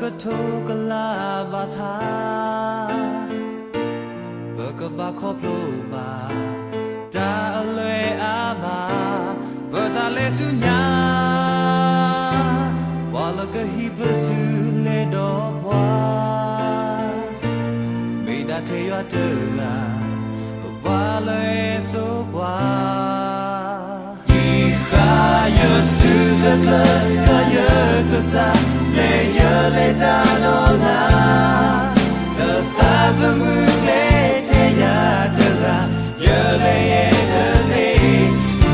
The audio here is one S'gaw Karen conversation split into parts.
ကထိကလးဘၣ်ဆၣ် ပကဘၣ်ခီဖျိဘၣ် တၢ်အလွဲၢ်အါမး ပတၢ်လဲၤဆူညါ ပှၤလၢကဟံးပစုလဲၤဒီးပှၤ မ့ၢ်ဒၣ်ထဲယွၤတဂၤ ပှၤလၢအစိပှၤ ဟံးဃာ်ယစုကျၢၤကျၢၤ ယွၤယကစၢ် လၢယလဲၤတၢ်ဒီးနၤ လၢသးသမူကျဲထဲယၤတဂၤ ယလဲၤယဲတသ့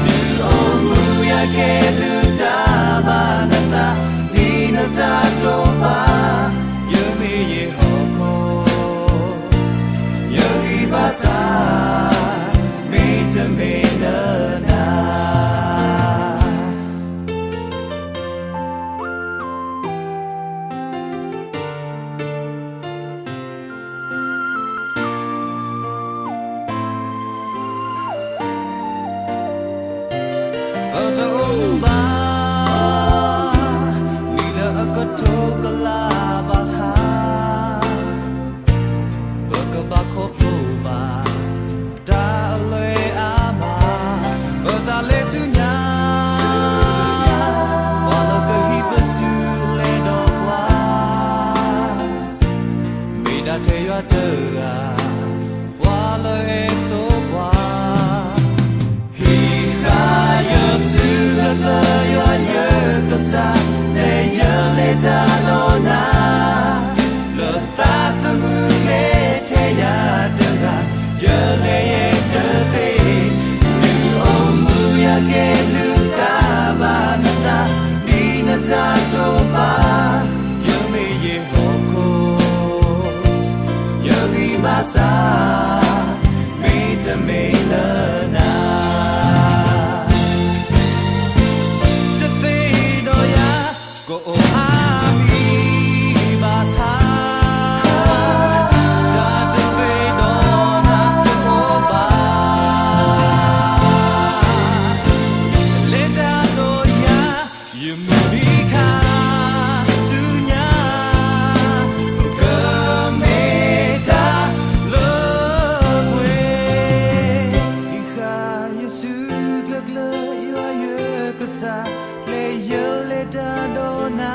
ဒုးအိၣ်မူယၤကဲဘျုးတၢ်ဘၣ်နသး ဒ်နတၢ်တိာ်ပာ် ယမ့ၢ်ယဲဟီၣ်ခိၣ် ယဂံၢ်ဘါစၢ် မ့တမ့ၢ်လၢနၤ ပတအိၣ်မူဘၣ် မ့ၢ်လၢအကထိကလးဘၣ်ဆၣ် ပကဘၣ်ခီဖျိဘၣ် တၢ်အလွဲၢ်အါမး ပတၢ်လဲၤဆူညါ ပှၤလၢကဟံးပစုလဲၤဒီးပှၤ မ့ၢ်ဒၣ်ထဲယွၤတဂၤ ပှၤလၢအစိပှၤ ဟံးဃာ်ယစုကျၢၤကျၢၤ ယွၤယကစၢ် လၢယလဲၤတၢ်ဒီးနၤ လၢသးသမူကျဲထဲယၤတဂၤ ယလဲၤယဲတသ့ ဒုးအိၣ်မူယၤကဲဘျုးတၢ်ဘၣ်နသး ဒ်နတၢ်တိာ်ပာ် ယမ့ၢ်ယဲဟီၣ်ခိၣ် ယဂံၢ်ဘါစၢ် မ့တမ့ၢ်လၢနၤ တသ့ဒီးယၤ ကအိၣ်အါမံၤဘၣ်ဆၣ် တၢ်တသ့ဒီးနၤတအိၣ်ဘၣ် လဲၤတၢ်ဒီးယၤ ယမုၢ်နံၤခါဆူညါ ကမ့ၢ်တၢ်လၢပှဲၤ ဟံးဃာ်ယစုကျၢၤကျၢၤ ယွၤယကစၢ် လၢယလဲၤတၢ်ဒီးနၤ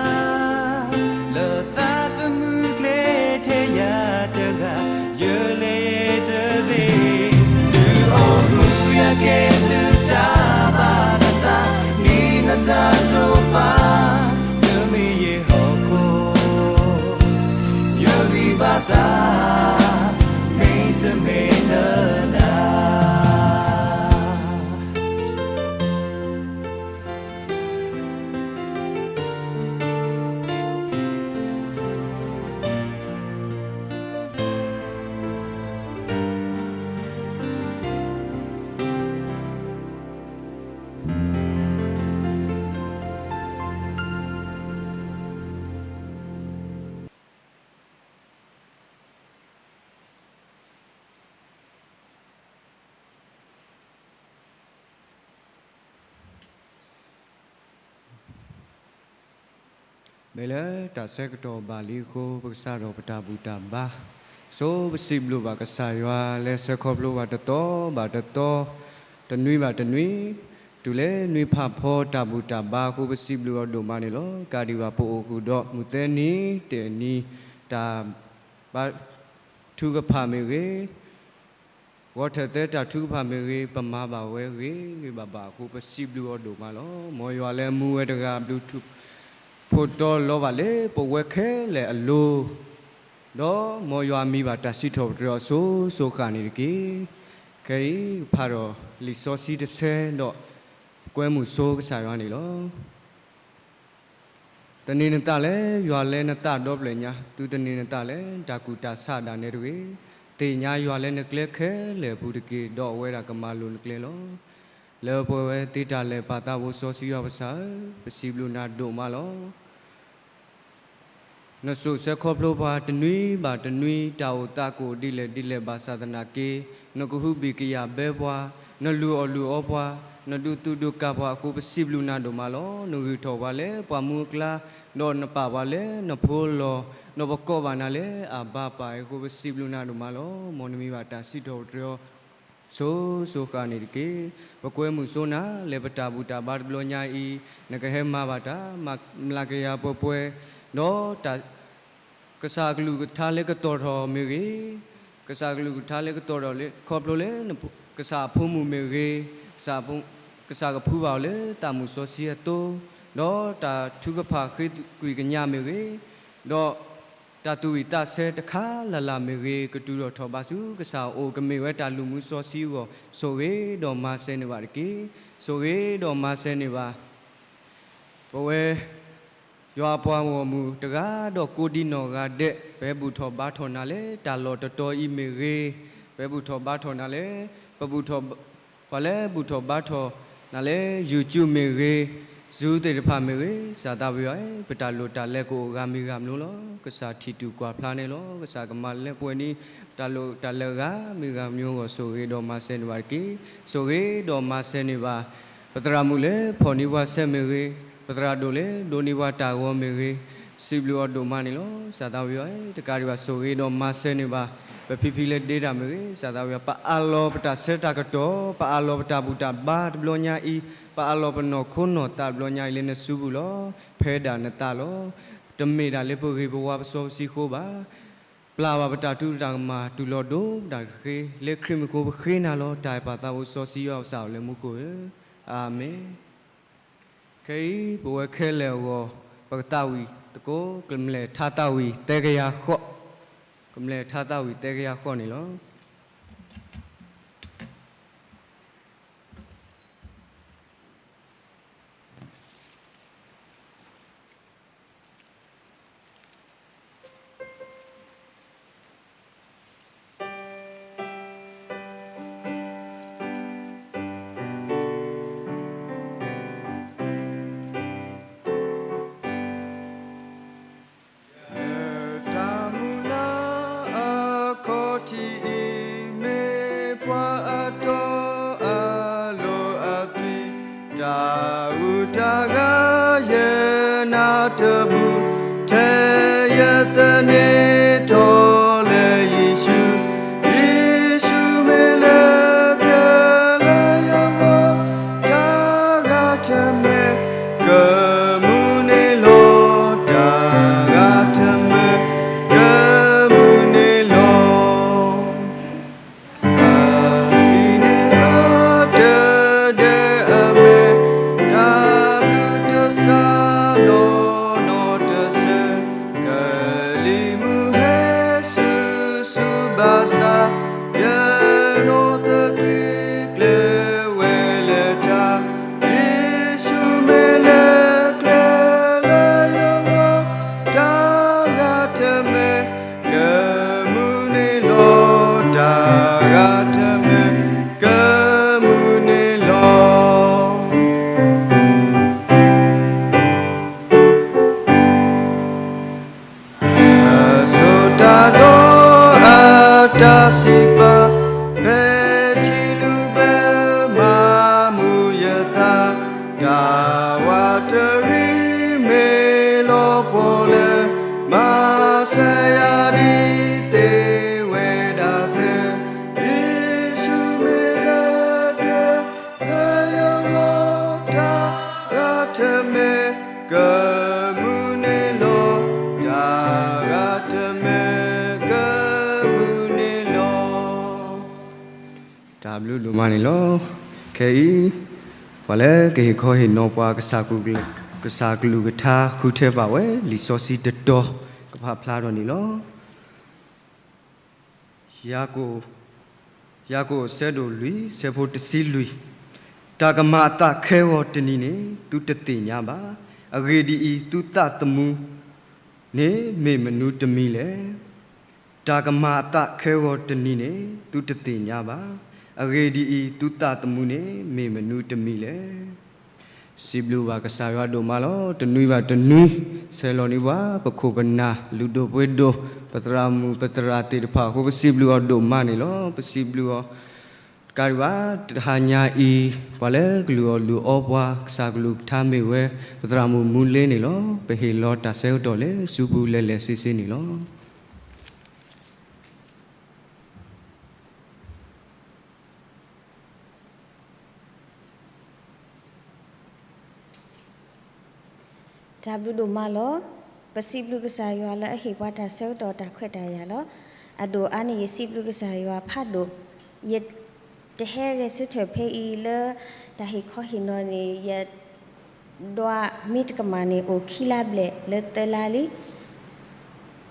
လၢသးသမူကျဲထဲယၤတဂၤ ယလဲၤတသ့ ဒုးအိၣ်မူယၤကဲဘျုးတၢ်ဘၣ်နသး ဒ်နတၢ်တိာ်ပာ် ယမ့ၢ်ယဲဟီၣ်ခိၣ် ယဂံၢ်ဘါစၢ် မ့တမ့ၢ်လၢနၤမ့ၢ်လၢတၢ်ဆၢကတီၢ်ဘၣ်လံအဃိ ပကစးထီၣ်ပတၢ်ဘူၣ်တၢ်ဘါ, ဆိပစံးဘျုးဘၣ်ကစၢ်ယွၤလၢဆၢခီဖျိဘၣ်တသီဘၣ်တသီ, တနွံဘၣ်တနွံ, တုၤလၢနွံဖးဖီတၢ်ဘူၣ်တၢ်ဘါအဃိ ပစံးဘျုးအီၤဒိၣ်မးန့ၣ်လီၤ. ကးဒံးဘၣ်ပအိၣ်ဃုာ်ဒီးမုၢ်သၢနံၤတနံၤ တၢ်ဘါထုကဖၣ်မ့ၢ်ဂ့ၤ ဂီၤထၢၣ်သၢတၢ်ထုကဖၣ်မ့ၢ်ဂ့ၤ ပမၤဘၣ်ဝဲဂ့ၤဂ့ၤဘၣ်ဘၣ်အဃိ ပစံးဘျုးအီၤဒိၣ်မးလီၤ. မ်ယွၤလၢအမူဝဲတဂၤ ဘျုးထူးဖှိၣ်တီလီၤဘၣ်လၢပဝဲခဲလၢာ်အလိၤ, ဒီးမ်ယွၤမံဘၣ်တၢ်စံးထီၣ်ပတြၢၤအီၤစိၤစိၤဃၣ်န့ၣ်တက့ၢ်. ခဲအံၤဖးဒီးလံာ်စီဆှံတဆၢဒီး ကွဲမုာ်ဆိကစၢ်ယွၤန့ၣ်လီၤ. သန့ၤနသးလၢ ယွၤလၢနသးဒီဖျၢၣ်ညါ, သုသန့ၤနသးလၢ တၢ်ကူၣ်တၢ်ဆးဒၣ်နဲတဂ့ၤ, သ့ၣ်ညါယွၤလၢနကျဲခဲလၢာ်အပူၤတက့ၢ်, ဒီးအဝဲဒၣ်ကမၤလိၤနကျဲလီၤ. လၢပှဲၤဝဲသ့တၢ်လဲၤပာ်သးဘိစီဆှံယွၤပကစၢ်ဧၢ, ပစံးဘျုးနၤဒိၣ်မးလီၤ. နစိာ်ဆၢခီဖျိပှၤတနွံဘၣ်တနွံ တၢ်အိၣ်သးကအိၣ်ဒ်လဲၣ်ဒ်လဲၣ် ဘၣ်ဆၣ်သနာ်က့ နကဟုဘံၣ်ကယာ်ဘၢပှၤ, နလုၢ်အီၣ်လုၢ်အီပှၤ, နဒုးသူၣ်ဒုးကၢ်ပှၤအဃိ ပစံးဘျုးနၤဒိၣ်မးလီၤ. နဂံၢ်ထီၣ်ပှၤလၢပှၤမူအကျါ ဒီးနပာ်ပှၤလၢနဖိလီၤ, ဒီးပကိးဘၣ်နၤလၢအဘါပၢ်အဃိ ပစံးဘျုးနၤဒိၣ်မးလီၤ. မ်နမံၤဘၣ်တၢ်စံးထီၣ်ပတြၢၤအီၤ ဆိဆိဃၣ်န့ၣ်တက့ၢ်. ပကွဲမုာ်ဆိနၤလၢပတၢ်ဘူၣ်တၢ်ဘါတဘျီညါအံၤ, နကဟဲမၤဘၣ်တၢ် မၤကယၤပှဲၤပှဲၤ, ဒီးတၢ် ကစၢ်အကလုၢ်ကထါလၢကတီၤထီၣ်မ့ၢ်ဂ့ၤ, ကစၢ်အကလုၢ်ကထါလၢကတီၤထီၣ်လၢ ခီဖျိလၢ ကစၢ်အဖိမုၣ်မ့ၢ်ဂ့ၤ, ကစၢ်ကဖှူဘၣ်အီၤလၢသးမုၢ်စီဆှံအသိး, ဒီးတၢ်ထုကဖၣ်ဃ့ကွံာ်ကညးမ့ၢ်ဂ့ၤ, ဒီးတၢ်သူၣ်ဝံၣ်သးဆၢတခါလၢ်လၢ်မ့ၢ်ဂ့ၤ, ကတုၤထီၣ်ထီၣ်ဘးဆူကစၢ်အအိၣ် ကမ့ၢ်ဝဲတၢ်လုၢ်မူစီဆှံအဂီၢ် ဆိၣ်ဂ့ၤဒီးမၤစၢၤန့ၢ်ဘၣ်တက့ၢ်. ဆိၣ်ဂ့ၤဒီးမၤစၢၤန့ၢ်ဘၣ် ပဝဲ ယွၤအပှၤဂီၢ်မုၢ်တဂၤဒီးကိးဒံနီၢ်ဂၤဒဲး, ပဟဲဘူၣ်ထီၣ်ဘါထီၣ်နၤလၢတၢ်လီၢ်တတီၤအံၤမ့ၢ်ဂ့ၤ, ပဟဲဘူၣ်ထီၣ်ဘါထီၣ်နၤလၢ ပဘူၣ်ထီၣ် ပှၤလၢဘူၣ်ထီၣ်ဘါထီၣ်နၤလၢ YouTube မ့ၢ်ဂ့ၤ, Zoom သ့ၣ်တဖၣ်မ့ၢ်ဂ့ၤ, ကစၢ်သးပယွၤဧၢ, ပတၢ်လိၣ်တၢ်လဲၤကအိၣ်ဂၤမ့ၢ်ဂၤမနုၤလီၤ. ကစၢ်ထံၣ်တူၢ်ကွၢ်ဖျါန့ၣ်လီၤ. ကစၢ်ကမၤလၢပှဲၤန့ၣ် ပတၢ်လိၣ်တၢ်လဲၤဂၤမ့ၢ်ဂၤမနုၤအဂီၢ် ဆိၣ်ဂ့ၤဒီးမၤစၢၤန့ၢ်ဘၣ်တက့ၢ်. ဆိၣ်ဂ့ၤဒီးမၤစၢၤန့ၢ်ဘၣ် ပသရၣ်မုၣ်လၢဖီၣ်န့ၢ်ပှၤဆၢမ့ၢ်ဂ့ၤ, ပသရၣ်ဒိၣ်လၢဒိးန့ၢ်ပှၤတၢ်ဂီၤမ့ၢ်ဂ့ၤ, စံးဘျုးအီၤဒိၣ်မးန့ၣ်လီၤ. ကစၢ်သးပယွၤဧၢ, တကးဒံးဘၣ် ဆိၣ်ဂ့ၤဒီးမၤစၢၤန့ၢ်ဘၣ် ပဖံဖံလၢဒ့တၢ်မ့ၢ်ဂ့ၤ, ကစၢ်သးပယွၤ ပအးလီၤပတၢ်ဆၢတၢ်ကတီၢ်, ပအးလီၤပတၢ်ဘူၣ်တၢ်ဘါတဘျီညါအံၤ, ပအးလီၤပနီၢ်ခိနီၢ်သးတဘျီညါအံၤလၢနစုပူၤလီၤ. ဖဲဒၣ်နသးလီၤ. တမ့ၢ်ဒၣ်လၢပဂ့ၤပဝါပစီပစံဃိဘၣ် ပျၢ်ဘၣ်ပတၢ်ထူးတၢ်ကမၣ် တူၢ်လိာ်ဒိၣ်ပတၢ်တဃ့, လၢခရံာ်မံၤဃိပဃ့နၤလီၤ. တၢ်အဲၣ်ပၢ်သးဘိစီဆှံယွၤပစၢ်အိၣ်လၢမူခိၣ်ဧၢ, အၤမ့ၣ်. ခဲအံၤ ပဝဲခဲလၢာ်အဂီၢ် ပကသးဝံၣ်သကိး ကမျၢၢ်ထါသးဝံၣ်သၢကယၤဃီ, ကမျၢၢ်ထါသးဝံၣ်သၢကယၤဃီန့ၣ်လီၤ. လၢတၢ်မုၢ်လၢ်အခီၣ်ထံးအံၤ မ့ၢ်ပှၤအတီအလိၤအသွံၣ်, တၢ်အုၣ်တၢ်ဂၤယနၢ်တဘူၣ်, ထဲယသန့ၤထီၣ်လၢယ့ၣ်ၡူး, ယ့ၣ်ၡူးမ့ၢ်လၢကျဲလၢယဂီၢ်, တၢ်ဂၤတမံၤ ကမုာ်န့ၣ်လီၤ, တၢ်ဂၤတမံၤ ကမုာ်န့ၣ်လီၤ. အဂံၢ်န့ၣ်အတဒဲအမဲာ်, တၢ်ဘျုးတစးလီၤနီတစၢၤ, ကလံၤမုၢ်ဟဲဆူၣ်ဆူၣ်ဘၣ်ဆၣ်, ယနီၢ်သကျ့ကျၢၤဝဲလၢတၢ်, ယ့ၣ်ၡူးမ့ၢ်လၢကျဲလၢယဂီၢ်, တၢ်ဂၤတမံၤ ကမုာ်န့ၣ်လီၤ, တၢ်ဂၤတမံၤ ကမုာ်န့ၣ်လီၤ. အစိတၢ်ဒီးအတၢ်စံးပာ်, ဖဲထံလုၢ်ဘၢမၤမူယသး, တၢ်ဝးတရံးမ့ၢ်လီၤပှီၢ်လၢ မၤစၢၤယၤဒ်သ့ဝဲဒၣ်သ့, ယ့ၣ်ၡူးမ့ၢ်လၢကျဲလၢယဂီၢ်, တၢ်ဂၤတမံၤ ကမုာ်န့ၣ်လီၤ, တၢ်ဂၤတမံၤ ကမုာ်န့ၣ်လီၤ. တၢ်ဘျုးဒိၣ်မးန့ၣ်လီၤ. ခဲအံၤ ပှၤလၢကဟ့ၣ်ခီဟ့ၣ်နီၤပှၤ ကစၢ်ကလုၢ်ကထါဃုထၢဘၣ်ဝဲ လံာ်စီဆှံတတီၤ ကဖးဖျါထီၣ်န့ၣ်လီၤ. ယၤကိာ် ယၤကိာ်အဆၢဒိၣ်လွံၢ် ဆၢဖိတဆံလွံၢ်, တၢ်ကမၤအသးခဲဂီၤတနံၤန့ၣ် သုတသ့ၣ်ညါဘၣ်. အဂ့ၢ်ဒ်အံၤ, သုသးသမူန့ၣ်မ့ၢ်မနုၤတမံၤလဲၣ်. တၢ်ကမၤအသးခဲဂီၤတနံၤန့ၣ် သုတသ့ၣ်ညါဘၣ်. အဂ့ၢ်ဒ်အံၤ, သုသးသမူန့ၣ် မ့ၢ်မနုၤတမံၤလဲၣ်. စံးဘျုးဘၣ်ကစၢ်ယွၤဒိၣ်မးလီၤ. တနွံဘၣ်တနွံ ဆဲးလီၤန့ၢ်ပှၤ ပခိၣ်ပနၢ် လုၢ်ဒိၣ်ပှ့ၤဒိၣ် ပသရၣ်မုၣ်ပသရၣ်သ့ၣ်တဖၣ်အဃိ ပစံးဘျုးအီၤဒိၣ်မးန့ၣ်လီၤ. ပစံးဘျုးအီၤ ကးဒံးဘၣ် တဟါညါအံၤ ပှၤလၢကလုၢ်အီၣ်လုၢ်အီပှၤ ကစၢ်ကလုၢ်ကထါမ့ၢ်ဝဲ ပသရၣ်မုၣ်မူလ့န့ၣ်လီၤ. ပဟ့ၣ်လီၤတၢ်ဆၢကတီၢ်လၢစုပူၤလဲၤလဲၤဆ့ဆ့န့ၣ်လီၤ. တၢ်ဘျုးဒိၣ်မးလီၤ. ပစံးဘျုးကစၢ်ယွၤလၢအဟ့ၣ်ပှၤတၢ်ဆၢကတီၢ်တၢ်ခွဲးတၢ်ယာ်လီၤ. အဒိၣ်အါန့ၣ် ယစံးဘျုးကစၢ်ယွၤဖးဒိၣ်, ယတဟဲဂဲၤဆၢထၢၣ်ဖဲအံၤလၢ တၢ်ဟ့ၣ်ခီဟ့ၣ်နီၤန့ၣ် ယဒွးမ့တကမၣ်န့ၣ် အိၣ်ခံလါဘျဲၣ်လၢသၢလါလံ.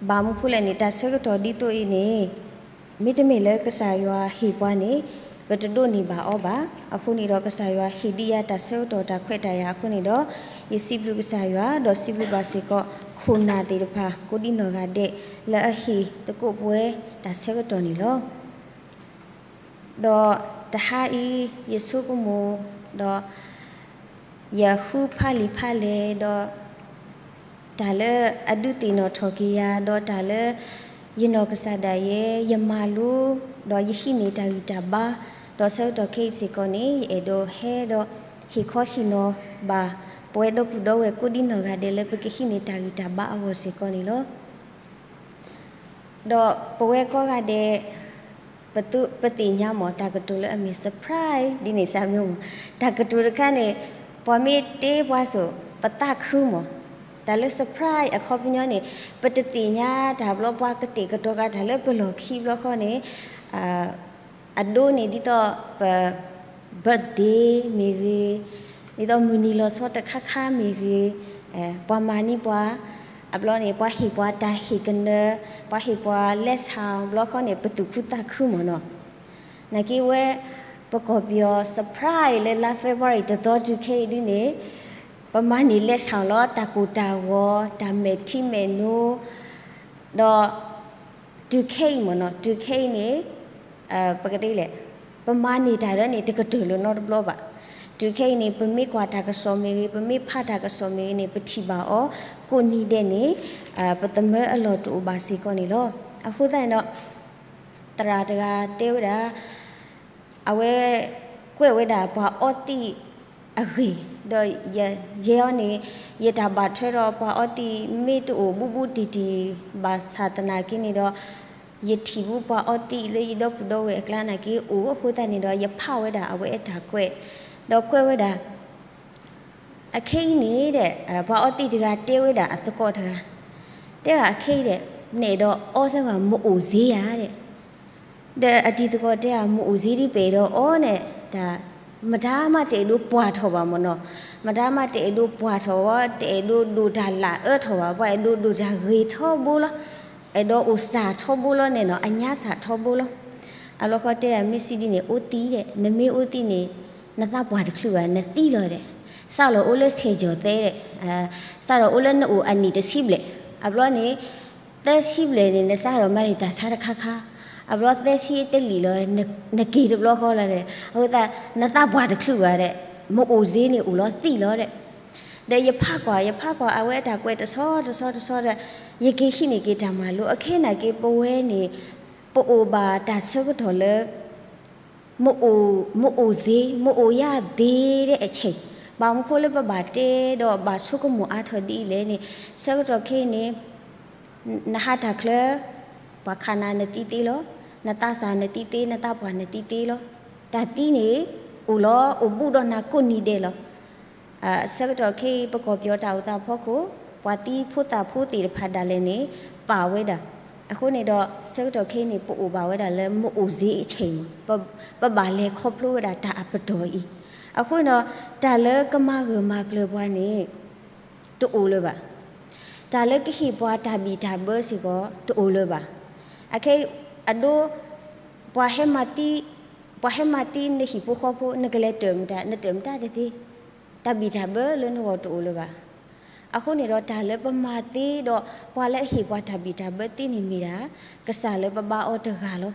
ဘၣ်မနုၤဃိလဲၣ်န့ၣ် တၢ်ဆၢကတီၢ်ဒ်သိးအံၤန့ၣ် မ့တမ့ၢ်လၢကစၢ်ယွၤဟ့ၣ်ပှၤန့ၣ် ပတဒိးန့ၢ်ဘၣ်အီၤဘၣ်. အဃိန့ၣ်ဒီး ကစၢ်ယွၤဟ့ၣ်ဒံးယၤတၢ်ဆၢကတီၢ်တၢ်ခွဲးတၢ်ယာ်အဃိန့ၣ်ဒီး ယစံးဘျုးကစၢ်ယွၤ ဒီးစံးဘျုးဘၣ်စ့ၢ်ကီး ခိၣ်နၢ်သ့ၣ်တဖၣ် ကိးဒံနီၢ်ဂၤဒဲး လၢအဟ့ၣ်သကိးပဝဲတၢ်ဆၢကတီၢ်န့ၣ်လီၤ. ဒီးတဟါအံၤ ယဆိကမိၣ် ဒီး ယဃုဖးလံာ်ဖးလဲၢ် ဒီး တၢ်လၢအဒုးသ့ၣ်နီၣ်ထီၣ်က့ၤယၤ ဒီးတၢ်လၢ ယနီၢ်ကစၢ်ဒၣ်ယဲ ယမၤလိ ဒီးယဟံးန့ၢ်တၢ်ဂံၢ်တၢ်ဘါ ဒီးဆၢကတီၢ်ခဲအံၤစ့ၢ်ကီးန့ၣ် ယအဲၣ်ဒိးဟဲဒီး ဟ့ၣ်ခီဟ့ၣ်နီၤဘၣ် ပဝဲဒီပုၢ်ဒီဝဲၢ်ကိးဒံနီၢ်ဂၤဒဲးလၢပကဟံးန့ၢ်တၢ်ဂံၢ်တၢ်ဘါအဂီၢ်စ့ၢ်ကီးန့ၣ်လီၤ. ဒီးပဝဲကိးဂၤဒဲး ပသ့ၣ်ညါမ့ၢ် တၢ်ကတိၤလၢအမ့ၢ် surprise ဒ်န့ၣ်စၢ်မ့ၢ်မ့ၢ် တၢ်ကတိၤတခါန့ၣ် ပှၤမ့ၢ်တဲပှၤစိၤ ပသးခုမ့ၢ် တၢ်လၢ surprise အခီပညီန့ၣ် ပတသ့ၣ်ညါတၢ်ဘျီ ပှၤကတဲာ်ကတီၤက့ၤတၢ်လၢပလီၢ်ခံဘျီဃီန့ၣ် အဒိန့ၣ်ဒ်သိးပ birthday မ့ၢ်ဂ့ၤ, ဒ်သိးမုၢ်နံၤလီၤဆီတခါခါမ့ၢ်ဂ့ၤ, ပှၤမၤန့ၢ်ပှၤ, အဘျီန့ၣ် ပှၤဟ့ၣ်ပှၤတၢ်ဟ့ၣ်ကနၢ, ပှၤဟ့ၣ်ပှၤ လက်ဆောင် ဘျီဃီန့ၣ် ပသူၣ်ခုသးခုမ့ၢ်နီၤ. နာ်က့ဝဲ ပကီၢ်ပယီၤ surprise လၢလါ February တသီတုၤခဲအံၤဒ်န့ၣ် ပမၤန့ၢ် လက်ဆောင် လီၤ တၢ်ကိၢ်တၢ်ဂီၤ, တၢ်မဲာ်ထံမဲာ်နိ, ဒီး တုၤခဲအံၤမ့ၢ်နီၤ, တုၤခဲအံၤန့ၣ် ပကတဲလဲၣ်, ပမၤန့ၢ်တၢ်လၢန့ၣ် တကတၢၢ်လၢၤနီတဘျီဘၣ်. တုၤခဲအံၤန့ၣ် ပမ့ၢ်ကွၢ်တၢ်ကစီၣ်မ့ၢ်ဂ့ၤ, ပမ့ၢ်ဖးတၢ်ကစီၣ်မ့ၢ်ဂ့ၤန့ၣ် ပထံၣ်ဘၣ်အီၤ ကိးနံၤဒဲးန့ၣ် ပသမၢအလီၢ်တအိၣ်ဘၣ်စ့ၢ်ကီးန့ၣ်လီၤ. အဃိသတးန့ၣ်ဒီး သရၣ်တဂၤတဲဝဲဒၣ် အဝဲကွဲးဝဲဒၣ်ပှၤအီသံးအဂ့ၢ်, ဒီးယဲအီၤန့ၣ် ယတၢ်ဘၣ်ထွဲဒီးပှၤအီသံး မ့ၢ်တအိၣ်ဘူးဘူးတံၢ်တံၢ်ဘၣ်ဆၣ်သနာ်က့န့ၣ်ဒီး ယထံၣ်ဘူးပှၤအီသံးလၢယဒီပုၢ်ဒီဝဲၢ်အကျါနာ်က့အိၣ်အဃိသတးန့ၣ်ဒီး ယဖးဝဲဒၣ်အဝဲအတၢ်ကွဲး, ဒီးကွဲးဝဲဒၣ် အခဲအံၤန့ၣ်ဒီး ပှၤအီသံးတဂၤတဲဝဲဒၣ်အသကိးတဂၤ, တဲဒၣ်အခဲအံၤဒီး နအဲၣ်ဒိးအီစၢၤဂၤ မအိၣ်စ့ယၤဒီး, ဒီးအတံၤသကိးတဲဧါ မအိၣ်စ့ဒ်ပအဲၣ်ဒိးအီန့ၣ်, တၢ် မတၤမးတအဲၣ်ဒိးပှၢ်ထီၣ်ဘၣ်မ့ၢ်နီၤ, မတၤမးတအဲၣ်ဒိးပှၢ်ထီၣ်ဝဲ တအဲၣ်ဒိးဒိၣ်တၢ်လၢအၢထီၣ်ဘၣ်, ပှၤအဲၣ်ဒိးဒိၣ်တၢ်ဂ့ၤထီဘိလီၤ, အဲၣ်ဒိးအိၣ်စၢ်ထီဘိလီၤန့ၣ်နီၤ, အညါစၢ်ထီဘိလီၤ. အဘျီဃီတဲဧါ မ့ၢ်စံးဒ်န့ၣ် အိသံးဒီး နမ့ၢ်အိသံးန့ၣ် နသးပှၢ်တချုးဘၣ် နသံလီၤဒီး, စးလီၤအိၣ်လၢဆဲးကၠီၤသဲဒီး, စးထီၣ်အိၣ်လၢနအိၣ်အနံၣ်တဆံဘျဲၣ်, အဘျီန့ၣ် သၢဆံဘျဲၣ်န့ၣ် နစးထီၣ်မၤန့ၢ်တၢ်ဆါတခါခါ, အဘျီသၢဆံတလံာ်လီၤ နက့ၤတဘျီဃီလီၤဒီး, အဃိသတး နသးပှၢ်တချုးဘၣ်ဒီး, မအိၣ်စ့န့ၣ်အိၣ်လီၤသံလီၤဒီး, ဒီးယဖးကွၢ် ယဖးကွၢ်အဝဲအတၢ်ကွဲးတဆီတဆီတဆီဒီး, ယက့ၤဟံးန့ၢ်က့ၤတၢ်မၤလိ အခဲနာ်က့ပဝဲန့ၣ်, ပအိၣ်ဘၣ်တၢ်ဆၢကတီၢ်လၢ မအိၣ်, မအိၣ်စ့, မအိၣ်ယၤသ့ဒီးအဆဲး, ဘၣ်မနုၤဃိလၢပဘၣ်တဲဒီးဘၣ်ဆိကမိၣ်အါထီၣ်ဒ်အံၤလဲၣ်န့ၣ်, ဆၢကတီၢ်ခဲအံၤန့ၣ် နဟးတၢ်ချၢ, ပှၤခးနၤနသံသ့လီၤ, နသးစၢ်နသံသ့, နသးပှၢ်နသံသ့လီၤ. တၢ်သံန့ၣ် အိၣ်လီၤအိၣ်ဘူးဒီးနၤကိးနံၤဒဲးလီၤ. ဆၢကတီၢ်ခဲအံၤ ပကီၢ်ပယီၤတၢ်အိၣ်သးဖီခိၣ်, ပှၤသံဖိသၣ်ဖိသ့ၣ်တဖၣ်ဒၣ်လဲာ်န့ၣ် ပာ်ဝဲဒၣ်. အဃိန့ၣ်ဒီး ဆၢကတီၢ်ခဲအံၤန့ၣ် ပအိၣ်ဘၣ်ဝဲဒၣ်လၢမအိၣ်စ့အဆဲးမး, ပဘၣ်လဲၤခီဖျိဝဲဒၣ်တၢ်အပတီၢ်အံၤ. အဃိန့ၣ်ဒီး တၢ်လၢကမၤဂၢၢ်မၤကျၢၤပှၤန့ၣ် တအိၣ်လၢၤဘၣ်. တၢ်လၢကဟ့ၣ်ပှၤတၢ်ဘံၣ်တၢ်ဘၢစ့ၢ်ကီး တအိၣ်လၢၤဘၣ်. အခဲအံၤ အဒိ ပှၤဟဲမၤသံ, ပှၤဟဲမၤသံနဟံၣ်ဖိဃီဖိ နကလဲၤတၢၢ်မတၤ, နတၢၢ်မတၤတသ့, တၢ်ဘံၣ်တၢ်ဘၢလၢနဂီၢ်တအိၣ်လၢၤဘၣ်. အဃိန့ၣ်ဒီး တၢ်လၢပမၤသ့ဒီး ပှၤလၢအဟ့ၣ်ပှၤတၢ်ဘံၣ်တၢ်ဘၢသ့န့ၣ်မ့ၢ်ဒၣ် ကစၢ်လၢပဘါအီၤတဂၤလီၤ.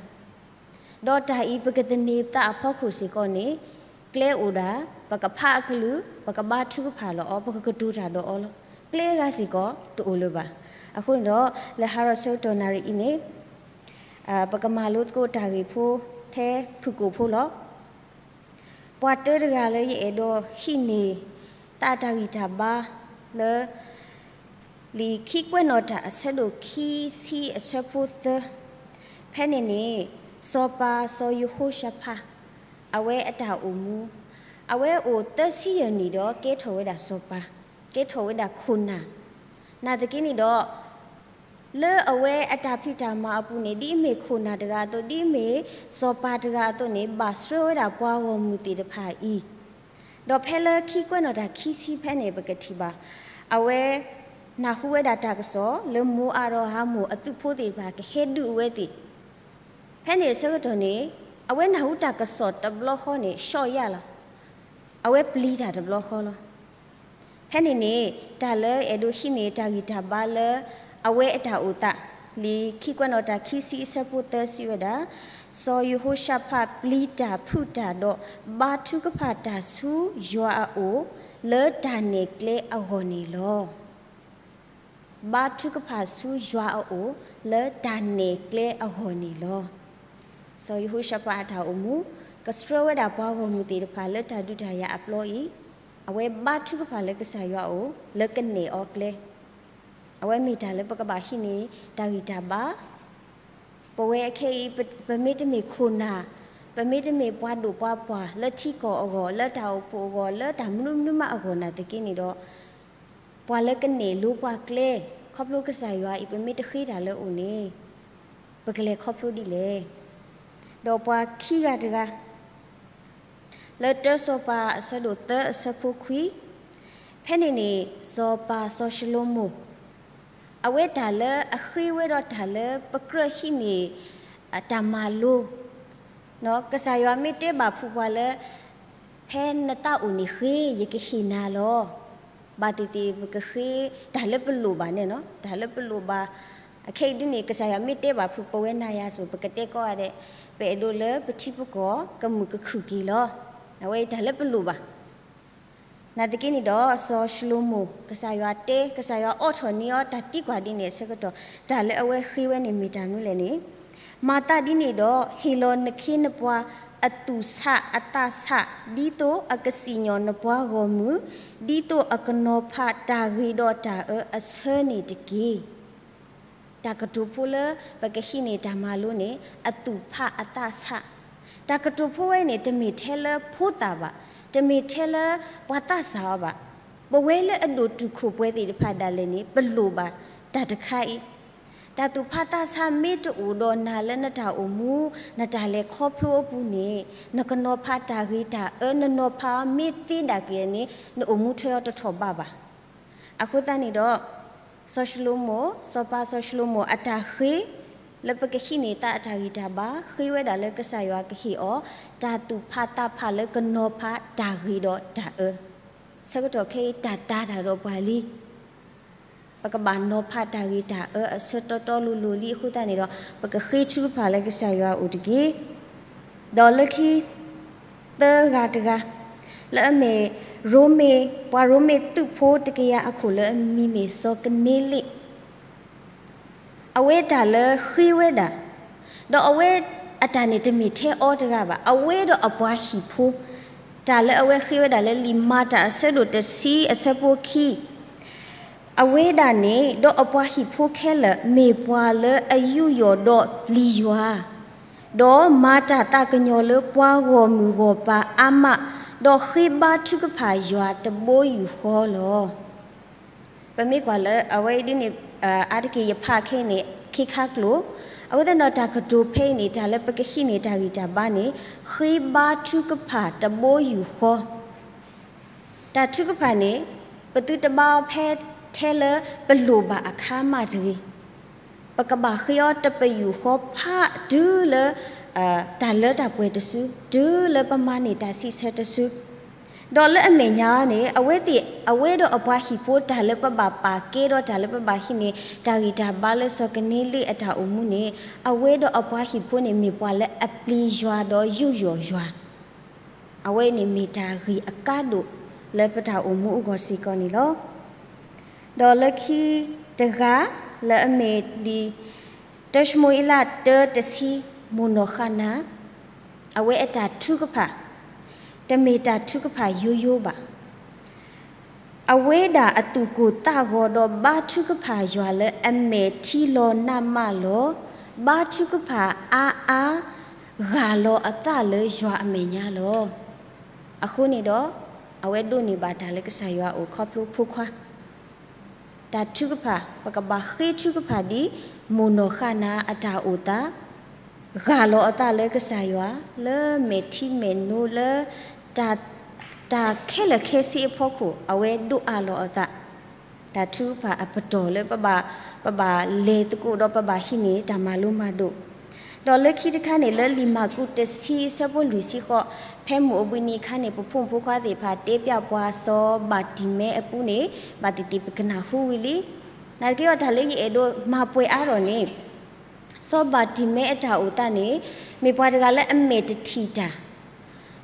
ဒီးတၢ်အံၤ ပကသန့ၤသးအဖီခိၣ်စ့ၢ်ကီးန့ၣ် ကျဲအိၣ်ဒၣ်, ပကဖးအကလုၢ်, ပကဘါထုကဖၣ်လီၤအီၤ, ပကကတိၤတၢ်ဒီးအီၤလီၤ. ကျဲအဂၤစ့ၢ်ကီး တအိၣ်လၢၤဘၣ်. အဃိန့ၣ်ဒီး လၢဟါဒီးဆၢကတီၢ်နၣ်ရံၣ်အံၤန့ၣ် ပကမၤလိသကိးတၢ်ဂ့ၢ်ဖိ ထဲဖုၣ်ကိာ်ဖိလီၤ. ပှၤတၢတဂၤလၢယအဲၣ်ဒိးဟံးန့ၢ် သးအတၢ်ဂံၢ်တၢ်ဘါလၢ လံာ်ခံကွဲးနီၣ်တၢ်အဆၢဒိၣ်ခံဆံအဆၢဖိသၢ, ဖဲန့ၣ်န့ၣ် စီၤပၤစီၤယဟိၤၡဖး အဝဲအတၢ်အိၣ်မူ, အဝဲအိၣ်သၢဆံယဲၢ်နံၣ်ဒီးကဲထီၣ်ဝဲဒၣ်စီၤပၤ, ကဲထီၣ်ဝဲဒၣ်ခိၣ်နၢ်, နာ်သက့န့ၣ်ဒီး လၢအဝဲအတၢ်ဖံးတၢ်မၤအပူၤန့ၣ် ဒ်အမ့ၢ်ခိၣ်နၢ်တဂၤအသိး ဒ်အမ့ၢ်စီၤပၤတဂၤအသိးန့ၣ် ဘၣ်ဆှၢဝဲဒၣ်ပှၤဂီၢ်မုၢ်သ့ၣ်တဖၣ်အံၤ, ဒီးဖဲလၢခံကွဲးနီၣ်တၢ်ခံဆံဖဲန့ၣ် ပကထံၣ်ဘၣ်, အဝဲ နၢ်ဟူဝဲဒၣ်တၢ်ကစီၣ်လၢမိၤအၤဒီးအၤမိၣ်အသုးဖိသ့ၣ်တဖၣ် ကဟဲဒုးအဝဲသ့ၣ်, ဖဲန့ၣ်အဆၢကတီၢ်န့ၣ် အဝဲနၢ်ဟူတၢ်ကစီၣ်တဘျီဃီန့ၣ် ရှီၣ်ယၢ်လီၤ. အဝဲပျံၤတၢ်တဘျီဃီလီၤ. ဖဲန့ၣ်န့ၣ် တၢ်လၢအဲၣ်ဒိးဟံးန့ၢ်တၢ်ဂံၢ်တၢ်ဘါလၢ အဝဲအတၢ်အိၣ်သး, လံာ်ခံကွဲးနီၣ်တၢ်ခံဆံအဆၢဖိသၢစံးဝဲဒၣ်, စီၤယဟိၤၡဖးပျံၤတၢ်ဖုးတၢ်ဒီး ဘါထုကဖၣ်တၢ်ဆူယွၤအအိၣ် လၢတၢ်နဲၣ်ကျဲအဂီၢ်န့ၣ်လီၤ. ဘါထုကဖၣ်ဆူယွၤအအိၣ် လၢတၢ်နဲၣ်ကျဲအဂီၢ်န့ၣ်လီၤ. စီၤယဟိၤၡဖးအတၢ်အိၣ်မူ ကဆှၢဝဲဒၣ်ပှၤဂီၢ်မုၢ်သ့ၣ်တဖၣ်လၢတၢ်ဒုးတၢ်ယၤအပျီအံၤ, အဝဲဘါထုကဖၣ်လၢကစၢ်ယွၤအအိၣ် လၢကနဲၣ်အီၤကျဲ, အဝဲမ့ၢ်တၢ်လၢပကဘၣ်ဟံးန့ၢ်တၢ်ဂံၢ်တၢ်ဘါ ပဝဲခဲအံၤ ပမ့တမ့ၢ်ခိၣ်နၢ်, ပမ့တမ့ၢ်ပှၤဒိၣ်ပှၤပှၢ်လၢထံကီၢ်အဂီၢ်, လၢတၢ်အိၣ်ဖှိၣ်အဂီၢ်, လၢတၢ်မနုၤမနုၤမးအဂီၢ်နာ်သက့န့ၣ်ဒီး, ပှၤလၢကနဲၣ်လိပှၤကျဲ, ခီဖျိကစၢ်ယွၤအံၤ ပမ့ၢ်တဃ့တၢ်လၢအအိၣ်န့ၣ်, ပကလဲၤခီဖျိဒ်လဲၣ်. ဒီးပှၤခံဂၤတဂၤ လၢတၢစီၤပၤအဆၢဒိၣ်သၢအဆၢဖိခွံ, ဖဲန့ၣ်န့ၣ် စီၤပၤစီၤၡလိၤမိၣ် အဝဲတၢ်လၢအဃ့ဝဲဒီးတၢ်လၢပကြၢးဟံးန့ၢ် တၢ်မၤလိ, ကစၢ်ယွၤမ့ၢ်တဲဘၣ်ဖုးပှၤလၢ ဖဲနသးအိၣ်န့ၣ်ဃ့ ယကဟ့ၣ်နၤလီၤ. ဘၣ်သ့ၣ်သ့ၣ်ပကဃ့တၢ်လၢပလိၣ်ဘၣ်န့ၣ်, တၢ်လၢပလိၣ်ဘၣ်, အခဲအံၤဒ်န့ၣ် ကစၢ်ယွၤမ့ၢ်တဲဘၣ်ဖုးပဝဲနၤယၤဆိ ပကတဲကီးဂၤဒဲး, ပအဲၣ်ဒိးလၢပထံပကီၢ်ကမုာ်ကခုၣ်က့ၤလီၤ. အဝဲအံၤတၢ်လၢပလိၣ်ဘၣ်. နာ်သက့န့ၣ်ဒီး စီၤၡလိၤမိၣ် ကစၢ်ယွၤတဲ, ကစၢ်ယွၤအိးထီၣ်န့ၢ်အီၤတၢ်သံကွၢ်ဒ်န့ၣ်အဆၢကတီၢ်, တၢ်လၢအဝဲဃ့ဝဲန့ၣ်မ့ၢ်တၢ်မနုၤလဲၣ်န့ၣ်, မၤသးဒ်န့ၣ်ဒီး ဟ့ၣ်လီၤနခ့နပှၤအသူၣ်ဆးအသးဆး ဒ်သိးအကစံၣ်ညီၣ်နပှၤဂီၢ်မုၢ်, ဒ်သိးအကနီၤဖးတၢ်ဂ့ၤဒီးတၢ်အၢအဆၢန့ၣ်တက့ၢ်. တၢ်ကတိၤဖိလၢပကဟံးန့ၢ်တၢ်မၤလိန့ၣ် အသူၣ်ဖးအသးဆး, တၢ်ကတိၤဖိဝဲန့ၣ် တမ့ၢ်ထဲလၢဖိသၣ်ဘၣ်, တမ့ၢ်ထဲလၢပှၤသးစၢ်အီၤဘၣ်, ပဝဲလၢအဒိၣ်တုာ်ခိၣ်ပှဲၤသ့ၣ်တဖၣ်ဒၣ်လဲာ်န့ၣ် ပလိၣ်ဘၣ်တၢ်တခါအံၤ, တၢ်သူၣ်ဖးသးဆးမ့ၢ်တအိၣ်ဒီးနၤလၢနတၢ်အိၣ်မူ နတၢ်လဲၤခီဖျိအပူၤန့ၣ်, နကနီၤဖးတၢ်ဂ့ၤတၢ်အၢ, နနီၤဖးအီၤမ့ၢ်သ့ဒၣ်က့ၤန့ၣ် နအိၣ်မူထွဲအီၤတထီၣ်ဘးဘၣ်. အဃိသတးန့ၣ်ဒီး စီၤၡလိၤမိၣ်, စီၤပၤစီၤၡလိၤမိၣ်အတၢ်ဃ့ လၢပကဟံးန့ၢ်သးအတၢ်ဂံၢ်တၢ်ဘါ ဃ့ဝဲဒၣ်လၢကစၢ်ယွၤကဟ့ၣ်အီၤ တၢ်သူၣ်ဖးသးဖးလၢကနီၤဖးတၢ်ဂ့ၤဒီးတၢ်အၢ, ဆၢကတီၢ်ခဲအံၤတၢ်တၤတၢ်ဒီးပှၤလံ ပကဘၣ်နီၤဖးတၢ်ဂ့ၤတၢ်အၢအဆၢတီတီလိၤလိၤလံအဃိသတးန့ၣ်ဒီး ပကဃ့ထုကဖၣ်လၢကစၢ်ယွၤအအိၣ်တက့ၢ်. ဒီးလၢခံ သၢဂၤတဂၤ လၢအမ့ၢ်ရိမ့ၤ, ပှၤရိမ့ၤသုးဖိတကယၤအခိၣ်လၢအမံၤမ့ၢ်စီၤကန့လ့း အဝဲတၢ်လၢဃ့ဝဲဒၣ်, ဒီးအဝဲအတၢ်န့ၣ်တမ့ၢ်ထဲအီၤတဂၤဘၣ်, အဝဲဒီးအပှၤဟံၣ်ဖိ, တၢ်လၢအဝဲဃ့ဝဲဒၣ်လၢလံာ်မၤတၢ်အဆၢဒိၣ်တဆံအဆၢဖိခံ အဝဲဒၣ်န့ၣ် ဒီးအပှၤဟံၣ်ဖိခဲလၢာ် မ့ၢ်ပှၤလၢအယူးယီၣ်ဒီးပျံၤယွၤ, ဒီးမၤတၢ်သးကညီၤလၢပှၤဂီၢ်မုၢ်ဂီၢ်ပၤအါမး, ဒီးဃ့ဘါထုကဖၣ်ယွၤတဘိယူၢ်ဃီလီၤ. ပမ့ၢ်ကွၢ်လၢအဝဲအံၤဒ်န့ၣ် အါတက့ၢ်ယဖးခဲအံၤန့ၣ် ခ့ခါကျိၤ, အဃိသတးဒီးတၢ်ကတိၤဖဲအံၤန့ၣ် တၢ်လၢပကဟံးန့ၢ်တၢ်ဂံၢ်တၢ်ဘါန့ၣ် ဃ့ဘါထုကဖၣ်တဘိယူၢ်ဃီ တၢ်ထုကဖၣ်န့ၣ် ပသုတဘါအီၤဖဲထဲလၢပလိၣ်ဘၣ်အခါမးတဂ့ၤ. ပကဘၣ်ဃ့အီၤတပယူာ်ဃီဖးတုၤလၢ တၢ်လၢတၢ်ပှဲၤတစု, တုၤလၢပမၤန့ၢ်တၢ်ဆံးဆၢတစု, ဒီးလၢအမဲာ်ညါန့ၣ် အဝဲသ့ၣ် အဝဲဒီးအပှၤဟံၣ်ဖိတၢ်လၢပဘၣ်ပာ်ကဲဒီးတၢ်လၢပဘၣ်ဟံးန့ၢ် တၢ်ဂံၢ်တၢ်ဘါလၢစီၤကန့လ့းအတၢ်အိၣ်မူန့ၣ် အဝဲဒီးအပှၤဟံၣ်ဖိန့ၣ်မ့ၢ်ပှၤလၢအပျံၤယွၤဒီးယူးယီၣ်ယွၤ အဝဲန့ၣ်မ့ၢ်တၢ်ဂ့ၢ်အကါဒိၣ်လၢပတၢ်အိၣ်မူအဂီၢ်စ့ၢ်ကီးန့ၣ်လီၤ. ဒီးလၢခံတဂၤလၢအမ့ၢ်လံာ် တၢၡမူၤအ့လးတၢတဆံ မိၢ်နီၢ်ဃၣ်နၤ အဝဲအတၢ်ထုကဖၣ် တမ့ၢ်တၢ်ထုကဖၣ်ယိယိဘၣ်. အဝဲဒၣ်အသူၣ်ကိၢ်သးဂီၤဒီးဘါထုကဖၣ်ယွၤလၢအမဲာ်ထံလီၤနးမးလီၤ. ဘါထုကဖၣ်အါအါ ဂၢ်လီၤအသးလၢယွၤအမဲာ်ညါလီၤ. အဃိန့ၣ်ဒီး အဝဲဒိးန့ၢ်ဘၣ်တၢ်လၢကစၢ်ယွၤအအိၣ်ခီဖျိဖိခွါ တၢ်ထုကဖၣ် ပကဘၣ်ဃ့ထုကဖၣ်ဒ် မိၢ်နီၢ်ဃၣ်နၤအတၢ်အိၣ်သး, ဂၢ်လီၤအသးလၢကစၢ်ယွၤ လၢမဲာ်ထံမဲာ်နိလၢ တၢ် တၢ်ခဲလၢာ်ခဲဆ့အဖီခိၣ် အဝဲဒိးအးလီၤအသး, တၢ်ထုကဖၣ်အပတီၢ်လၢပဘၣ် ပဘၣ်လဲၤသကိးဒီးပဘၣ်ဟံးန့ၢ်တၢ်မၤလိမၤဒိး ဒီးလၢခံတခါန့ၣ် လၢလံာ်မၢ်ကူးတဆံအဆၢဖိလွံၢ်ဆံဃိး, ဖဲမုၢ်အိၣ်ဘှံးနံၤအခါန့ၣ် ပဖိမုၣ်ဖိခွါသ့ၣ်တဖၣ်တဲပျးပှၤစီၤဘၤတံၤမဲအပူၤန့ၣ် ဘၣ်သ့ၣ်သ့ၣ်ပကနၢ်ဟူဝံၤလံ. နာ်သက့ဒီးတၢ်လၢယအဲၣ်ဒိးမၤပှဲၤအါထီၣ်န့ၣ် စီၤဘၤတံၤမဲအတၢ်အိၣ်သးန့ၣ် မ့ၢ်ပှၤတဂၤလၢအမဲာ်တထံၣ်တၢ်,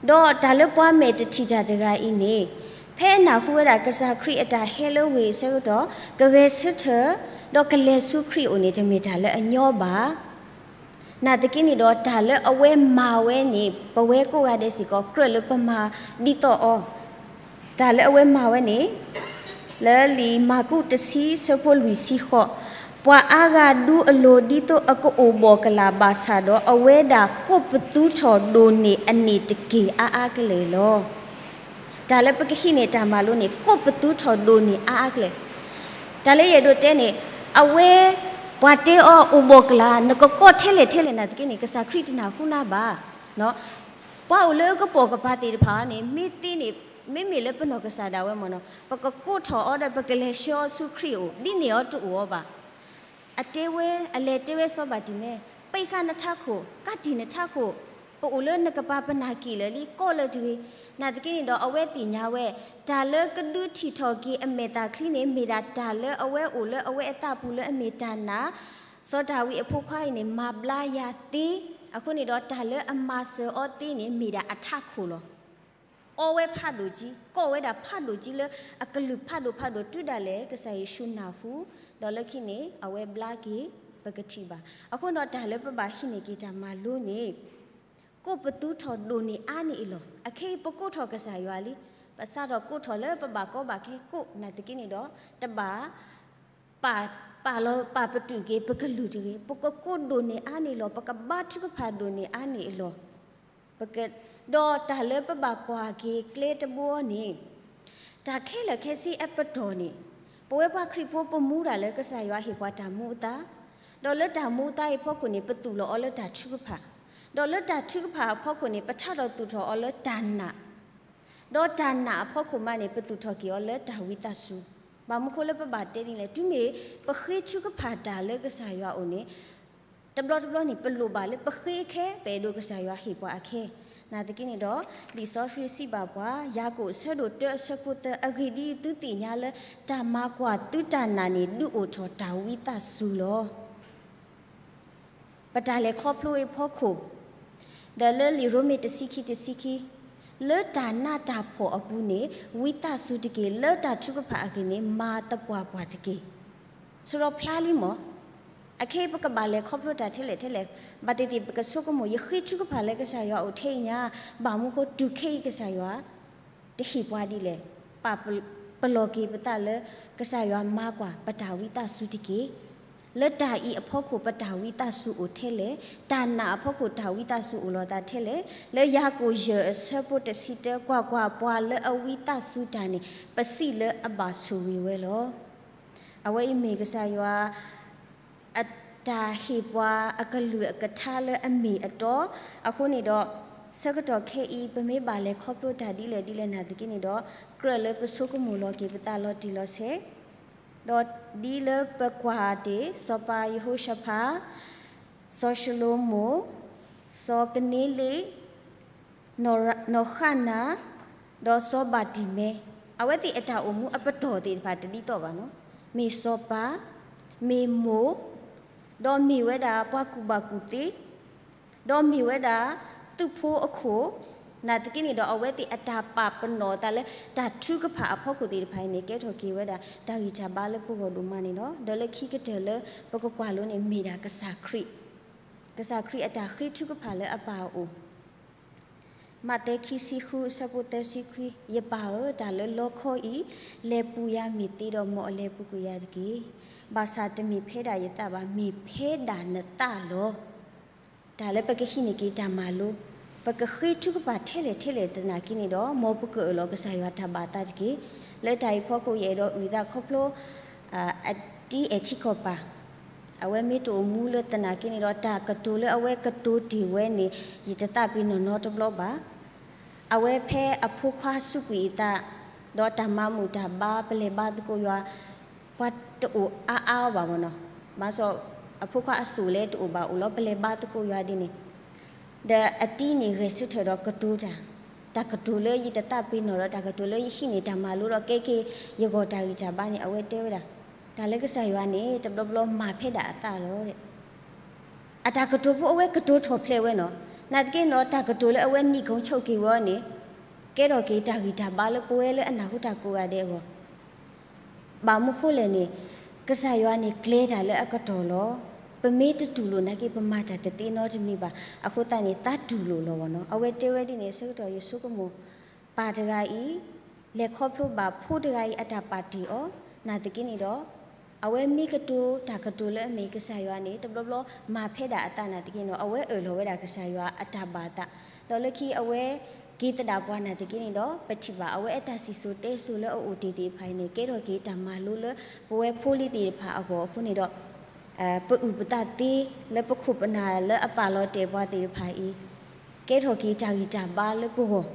ဒီးတၢ်လၢပှၤမဲာ်တထံၣ်တၢ်တဂၤအံၤန့ၣ် ဖဲအနၢ်ဟူဝဲဒၣ်ကစၢ်ခရံာ်အတၢ်ဟဲလၢဝ့ၢ်အဆၢကတီၢ် ကဂဲၤဆၢထၢၣ် ဒီးကလဲၤဆူခရံာ်အအိၣ်န့ၣ် တမ့ၢ်တၢ်လၢအညီဘၣ်. နာ်သက့န့ၣ်ဒီး တၢ်လၢအဝဲမၤဝဲန့ၣ် ပဝဲကိးဂၤဒဲးစ့ၢ်ကီး ကြၢးလၢပမၤဒ်သိးအီၤ, တၢ်လၢအဝဲမၤဝဲန့ၣ် လၢလံာ်မၢ်ကူးတဆံအဆၢဖိလွံၢ်ဆံဃိး, ပှၤအါဂၤဒူအလိၤဒ်သိးအကအိၣ်ဘှီၣ်ကလာ်ဘၣ်ဆၣ်ဒီး အဝဲဒၣ်ကိးပသူထီၣ်ဒိၣ်န့ၢ်အန့ၣ်တက့ၢ်အါအါကလဲာ်လီၤ. တၢ်လၢပကဟံးန့ၢ်တၢ်မၤလိန့ၣ် ကိးပသူထီၣ်ဒိၣ်န့ၢ်အါအါကလဲာ်, တၢ်လၢယအဲၣ်ဒိးတဲန့ၣ် အဝဲ ပှၤတဲအီၤအိၣ်ဘှီၣ်ကလာ် နကကိးထဲလဲၣ်ထဲလဲၣ်နာ်သက့န့ၣ် ကစၢ်ခရံာ်တနၢ်ဟူနၤဘၣ်. ပှၤအိၣ်လၢကပိာ်ကပၤသ့ၣ်တဖၣ်န့ၣ် မ့ၢ်သ့န့ၣ် မ့မ့ၢ်လၢပနီၢ်ကစၢ်ဒၣ်ဝဲမ့ၢ်နီၤ ပကကိးထီၣ်အီၤဒီးပကလဲၤဆှၢအီၤဆူခရံာ်အအိၣ် ဒ်န့ၣ်အီၤတအိၣ်အီၤဘၣ်. အတဲဝဲ အလဲၤတဲဝဲစီၤဘၤတံၤမဲ ပံးဃာ်နထးခိၣ် ကးတံာ်နထးခိၣ်, ပအိၣ်လၢနကပၤပနာ်က့ၣ်လၢာ်လံ ကိးလၢတဂ့ၤ. နာ်သက့န့ၣ်ဒီးအဝဲသ့ၣ်ညါဝဲ တၢ်လၢကဒုးထံၣ်ထီၣ်က့ၤအမဲာ်သၣ်ချံန့ၣ် မ့ၢ်ဒၣ်တၢ်လၢအဝဲအိၣ်လၢအဝဲအသးပူၤလၢအမ့ၢ်တၢ်နာ်, စီၤဒၤဝံးအဖိခွါအံၤန့ၣ် မၤဘျါယၤသ့, အဃိန့ၣ်ဒီးတၢ်လၢအမၤစၢၤအီၤသ့န့ၣ် မ့ၢ်ဒၣ်အထးခိၣ်လီၤ. အီဝဲဖးဒိၣ်ကံ, ကိးဝဲဒၣ်ဖးဒိၣ်ကံလၢအကလုၢ်ဖးဒိၣ်ဖးဒိၣ်တုၤဒၣ်လဲာ် ကစၢ်ယ့ၣ်ၡူးနၢ်ဟူ, ဒီးလၢခံန့ၣ် အဝဲဘျါက့ၤ ပကထံၣ်ဘၣ်. အဃိဒီးတၢ်လၢပဘၣ်ဟံးန့ၢ်က့ၤတၢ်မၤလိန့ၣ် ကိးပသူထီၣ်ဒိၣ်န့ၢ်အါန့ၢ်အလီၢ်, အခဲအံၤပကိးထီၣ်ကစၢ်ယွၤလံ, ပစးထီၣ်ကိးထီၣ်လၢပဘၣ်ကီဘၣ်ခဲကိးနာ်သက့န့ၣ်ဒီး တဘၣ် ပာ်လီၤပာ်ပတုာ်က့ၤ ပကလုၢ်တဂ့ၤ, ပကကိးဒိၣ်န့ၢ်အါန့ၢ်လီၢ်, ပကဘါထုကဖၣ်ဒိၣ်န့ၢ်အါန့ၢ်အလီၢ်, ပက, ဒီးတၢ်လၢပဘၣ်ကွၢ်က့ၤကျဲတဘိန့ၣ်, တၢ်ခဲလၢာ်ခဲဆ့အပတီၢ်န့ၣ်, ပဝဲပှၤခရံာ်ဖိပမူဒၣ်လၢကစၢ်ယွၤဟ့ၣ်ပှၤတၢ်မူအသါ, ဒီးလၢတၢ်မူအသါအံၤအဖီခိၣ်န့ၣ် ပသူၣ်လီၤအီၤလၢတၢ်ထုကဖၣ်, ဒီးလၢတၢ်ထုကဖၣ်အဖီခိၣ်န့ၣ် ပထါထီၣ်သူၣ်ထီၣ်အီၤလၢတၢ်နာ် ဒီးတၢ်နာ်အဖီခိၣ်မးန့ၣ် ပသူၣ်ထီၣ်က့ၤအီၤလၢတၢ်ဝံသးစူၤ, ဘၣ်မနုၤဃိလၢပဘၣ်တဲဒ်လဲၣ်, တုၤမ့ၢ်ပဃ့ထုကဖၣ်တၢ်လၢကစၢ်ယွၤအအိၣ်န့ၣ်, တဘျီတဘျီန့ၣ် ပလိၣ်ဘၣ်လၢပဃ့အခဲ ပအဲၣ်ဒိးကစၢ်ယွၤဟ့ၣ်ပှၤအခဲ, နာ်သက့န့ၣ်ဒီး လံာ်စီဆှံစံးဘၣ်ပှၤ ယၤကိာ်အဆၢဒိၣ်တၢအဆၢဖိသၢ, အဂ့ၢ်ဒ်အံၤ, သုသ့ၣ်ညါလၢ တၢ်မၤကွၢ်သုတၢ်နာ်န့ၣ် ဒုးအိၣ်ထီၣ်တၢ်ဝံသးစူၤလီၤ. ပတၢ်လဲၤခီဖျိအံၤအဖီခိၣ်, ဒီးလၢလံာ်ရိမ့ၤတဆံခံတဆံခံ, လၢတၢ်နးတၢ်ဖှီၣ်အပူၤန့ၣ် ဝံသးစူၤတက့ၢ်, လၢတၢ်ထုကဖၣ်အဂ့ၢ်န့ၣ် မၤသပှၢ်ပှၢ်တက့ၢ်. ဆိဒီးဖျါလံမး, အခဲအံၤပကဘၣ်လဲၤခီဖျိတၢ်ထဲလဲၣ်ထဲလဲၣ်, ဘၣ်သ့ၣ်သ့ၣ်ပကဆိကမိၣ် ယဃ့ထုကဖၣ်လၢကစၢ်ယွၤအိၣ်ထဲအံၤညါ, ဘၣ်မနုၤဃိတုၤခဲအံၤကစၢ်ယွၤ တဟ့ၣ်ပှၤဒ်လဲၣ်, ပာ်ပလီၢ်က့ၤပသးလၢ ကစၢ်ယွၤမၤကွၢ်ပတၢ်ဝံသးစူၤတက့ၢ်. လၢတၢ်အံၤအဖီခိၣ်ပတၢ်ဝံသးစူၤအိၣ်ထဲလဲၣ်, တၢ်နာ်အဖီခိၣ်တၢ်ဝံသးစူၤအိၣ်လီၤသးထဲလဲၣ်, လၢယၤကိာ်ယဲၢ်အဆၢဖိတဆံတၢ ကွၢ်ကွၢ်, ပှၤလၢအဝံသးစူၤတၢ်န့ၣ် ပစံးလၢအဘၣ်ဆိၣ်ဂ့ၤဝဲလီၤ. အဝဲအံၤမ့ၢ်ကစၢ်ယွၤ အတၢ်ဟ့ၣ်ပှၤအကလုၢ်အကထါလၢအမ့ၢ်အတီ, အဃိန့ၣ်ဒီး ဆၢကတီၢ်ခဲအံၤ ပမ့ၢ်ဘၣ်လဲၤခီဖျိတၢ်ဒ်လဲၣ်ဒ်လဲၣ်နာ်သက့န့ၣ်ဒီး ကြၢးလၢပဆိကမိၣ်လီၤက့ၤပသးလီၤတံၢ်လီၤဆဲး, ဒီးဒ်လၢပကွၢ်တ့ၢ် စီၤပၤယဟိၤၡဖး, စီၤၡလိၤမိၣ်, စီၤကနံလ့း, နီၢ်ဃၣ်နၤ, ဒီးစီၤဘၤတံၤမဲ, အဝဲသ့ၣ်အတၢ်အိၣ်မူအပတီၢ်သ့ၣ်တဖၣ်တဒ်သိးဘၣ်နီၤ, မ့ၢ်စီၤပၤ, မ့ၢ်မိၢ်, ဒီးမ့ၢ်ဝဲဒၣ်ပှၤကူၣ်ဘၣ်ကူၣ်သ့, ဒီးမ့ၢ်ဝဲဒၣ် သုးဖိအခိၣ်, နာ်သက့န့ၣ်ဒီး အဝဲသ့ၣ်အတၢ်ပာ်ပနီၣ်အသးလၢ တၢ်ထုကဖၣ်အဖီခိၣ်သ့ၣ်တဖၣ်အံၤန့ၣ် ကဲထီၣ်က့ၤဝဲဒၣ် တၢ်ဂံၢ်တၢ်ဘါလၢပဂီၢ်ဒိၣ်မးန့ၣ်လီၤ. ဒီးလၢခံကတၢၢ်လၢပကကွၢ်လိန့ၣ် မ့ၢ်ဒၣ်ကစၢ်ခရံာ်, ကစၢ်ခရံာ်အတၢ်ဃ့ထုကဖၣ်လၢအပၢ်အအိၣ် မးသဲခံဆံဃုအဆၢဖိသၢဆံခွံ, ယပၢ်ဧၢ, တၢ်လၢလီခီအံၤ လဲၤပူၤယၤမ့ၢ်သ့ဒီး မ်အလဲၤပူၤကွံာ်ယၤတက့ၢ်. ဘၣ်ဆၣ်တမ့ၢ်ဖဲဒၣ်ယသးဘၣ်, မ့ၢ်ဖဲဒၣ်နသးလီၤ. တၢ်လၢပကဟံးန့ၢ်က့ၤတၢ်မၤလိ, ပကဃ့ထုကဖၣ်ထဲလဲၣ်ထဲလဲၣ်သနာ်က့န့ၣ်ဒီး မ်ပကအၢၣ်လီၤကစၢ်ယွၤတၢ်ဘၣ်အသးတက့ၢ်. လၢတၢ်အံၤဖီခိၣ် ယအဲၣ်ဒိးအုၣ်သးခီဖျိ အတံအဲၣ်ထံကီၢ်ပၢ်, အဝဲမ့ၢ်တအိၣ်မူလၢသနာ်က့န့ၣ်ဒီး တၢ်ကတိၤလၢအဝဲကတိၤတ့ၢ်ဝဲန့ၣ် ယတသးပ့ၤနီၣ်နီတဘျီဘၣ်. အဝဲဖဲအဖိခွါစူးကွံာ်အသး, ဒီးတၢ်မၤမုာ်တၢ်ဘါ ပလဲၤဘါသကိးယွၤ, ပှၤတအိၣ်အါအါအီၤဘၣ်မ့ၢ်နီၤ. ဘၣ်ဆၣ် အဖိခွါအစိၣ်လဲၤတအိၣ်ဘၣ်အိၣ်လီၤ ပလဲၤဘါသကိးယွၤဒ်န့ၣ်, ဒီးအတံန့ၣ်ဂဲၤဆၢထၢၣ်ဒီးကတိၤတၢ်, တၢ်ကတိၤလၢယတသးပ့ၤနီၣ်ဒီး တၢ်ကတိၤလၢယဟံးန့ၢ်တၢ်မၤလိဒီး ကဲက့ၤ ယဂီၢ်တၢ်ဂံၢ်တၢ်ဘါန့ၣ် အဝဲတဲဝဲဒၣ်, တၢ်လၢကစၢ်ယွၤန့ၣ် တဘျီဘျီမၤဖဲဒၣ်အသးလီၤ. အတၢ်ကတိၤဖိအဝဲကတိၤထီၣ်ဖျဲးဝဲနီၤ. နာ်သက့န့ၣ်ဒီး တၢ်ကတိၤလၢအဝဲနံၣ်ကိၤဆိးက့ၤဝဲအီၤန့ၣ် ကဲထီၣ်က့ၤတၢ်ဂံၢ်တၢ်ဘါလၢပဝဲလၢအနၢ်ဟူတၢ်ကိးဂၤဒဲးအဂီၢ်. ဘၣ်မနုၤဃိလဲၣ်န့ၣ်, ကစၢ်ယွၤန့ၣ်ကျဲၤတၢ်လၢအကတီၢ်လီၤ. ပမ့ၢ်တတူၢ်လိာ်နာ်က့ ပမၤတၢ်တသ့နီတမံၤဘၣ်. အဃိသတးန့ၣ် သးတူၢ်လိာ်လီၤဝဲနီၤ. အဝဲတဲဝဲဒ်န့ၣ်အဆၢကတီၢ် ယဆိကမိၣ် ပၢ်တဂၤအံၤ လဲၤခီဖျိဘၣ်ဖိတဂၤအံၤအတၢ်ပာ်တ့ၢ်အီၤ, နာ်သက့န့ၣ်ဒီး အဝဲမ့ၢ်ကတိၤတၢ်ကတိၤလၢအမ့ၢ်ကစၢ်ယွၤန့ၣ် တဘျီဘျီမၤဖဲဒၣ်အသးနာ်သက့န့ၣ်ဒီး အဝဲအၢၣ်လီၤဝဲဒၣ်ကစၢ်ယွၤအတၢ်ဘၣ်အသး, ဒီးလၢခံအဝဲက့ၤသဒၣ်ပှၤနာ်သက့န့ၣ်ဒီး ပထံၣ်ဘၣ်အဝဲအတၢ်စံၣ်စိၤတဲစိၤလၢအအိၣ်တ့ၢ်သ့ၣ်တဖၣ်အံၤန့ၣ် ကဲထီၣ်က့ၤတၢ်မၤလိလၢပဝဲဖိလံၤသ့ၣ်တဖၣ်အဂီၢ်အဃိန့ၣ်ဒီး ပအုၣ်ပသးသ့လၢပခိၣ်ပနၢ်လၢအပာ်လီၤတဲာ်ပှၤသ့ၣ်တဖၣ်အံၤ ကဲထီၣ်က့ၤတၢ်ဂံၢ်တၢ်ဘါလၢပဂီၢ်.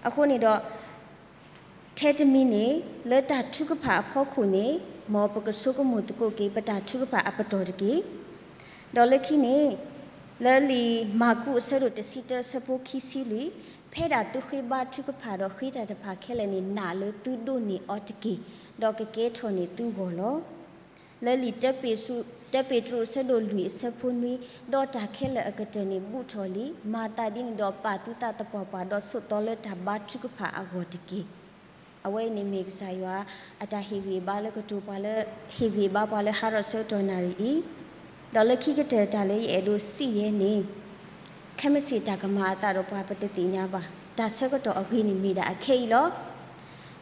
အဃိန့ၣ်ဒီး ထဲတမံၤန့ၣ် လၢတၢ်ထုကဖၣ်အဖီခိၣ်န့ၣ် မ်ပကဆိကမိၣ်သကိးက့ၤ ပတၢ်ထုကဖၣ်အပတီၢ်တက့ၢ်. ဒီးလၢခံန့ၣ် လၢလံာ်မၢ်ကူးအဆၢဒိၣ်တဆံတၢ အဆၢဖိခံဆံလွံၢ်, ဖဲဒၣ်သုဃ့ဘါထုကဖၣ်ဒီးဃ့တၢ်တဖၣ်ခဲလၢာ်န့ၣ် နာ်လၢသုဒိးန့ၢ်အီၤတက့ၢ်, ဒီးကကဲထီၣ်န့ၢ်သုဂီၢ်လီၤ. လၢလံာ်တၢ တၢပ့းတရူးအဆၢဒိၣ်လွံၢ်အဆၢဖိနွံ, ဒီးတၢ်ခဲလၢာ်အကတၢၢ်န့ၣ်ဘူးထီၣ်လံ, မၤသးဒ်န့ၣ်ဒီးပာ်သုသးသပှၢ်ပှၢ် ဒီးဆိးသီလၢတၢ်ဘါထုကဖၣ်အဂီၢ်တက့ၢ်. အဝဲအံၤန့ၣ်မ့ၢ်ကစၢ်ယွၤအတၢ်ဟ့ၣ်ဂံၢ်ဘါလၢကတိၤပှၤလၢ ဟ့ၣ်ဂံၢ်ဘါပှၤလၢဟးထီၣ်ဆၢကတီၢ်နၣ်ရံၣ်အံၤ, ဒီးလၢခံကတၢၢ်တၢ်လၢယအဲၣ်ဒိးစံးယဲန့ၣ် ခဲမုၢ်ဆ့ၣ်တၢ်ကမၤအသးဒီးပှၤပတသ့ၣ်ညါဘၣ်. တၢ်ဆၢကတီၢ်အဂ့ၤန့ၣ်မ့ၢ်ဒၣ်အခဲအံၤလီၤ.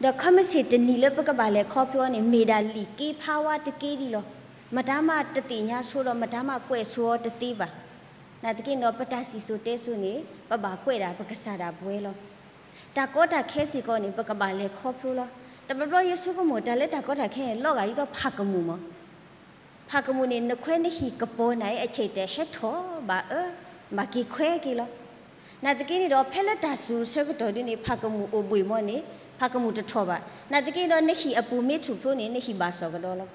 ဒီးခဲမုၢ်ဆ့ၣ်တနံၤလၢပကဘၣ်လဲၤခီဖျိအီၤန့ၣ် မ့ၢ်ဒၣ်လံာ်က့ဖးဝါတက့ဒ်လီၤ. မတၤမးတသ့ၣ်ညါဆိဒီးမတၤမးကွဲးဆိအီၤတသ့ဘၣ်. နာ်သက့န့ၣ်ဒီး ပတၢ်စံၣ်စိၤတဲစိၤန့ၣ် ပဘၣ်ကွဲးဒၣ်ပကစၢ်ဒၣ်ပဝဲလီၤ. တၢ်ကီတၢ်ခဲစ့ၢ်ကီးန့ၣ် ပကဘၣ်လဲၤခီဖျိလီၤ. တဘျီဘျီယဆိကမိၣ်တၢ်လၢတၢ်ကီတၢ်ခဲန့ၣ် လီၤဂာ်ဒ်သိးဖးကမူၣ်မး ဖးကမူၣ်န့ၣ် နခွဲနဟံၣ်ကပီၤနၤအံၤ အဆံးတဟဲထီၣ်ဘၣ်အၢ, ဘၣ်က့ၤခွဲက့ၤလီၤ. နာ်သက့န့ၣ်ဒီး ဖဲလၢတၢ်စူၤဆၢကတီၢ်ဒ်န့ၣ် ဖးကမူၣ်အိၣ်ဘှံးမီၢ်န့ၣ် ဖးကမူၣ်တထီၣ်ဘၣ်. နာ်သက့ဒီး နဟံၣ်အပူၤမ့ၢ်ထူၣ်ဖျိန့ၣ် နဟံၣ်ဘၣ်စီၣ်ကဒီးလီၤ.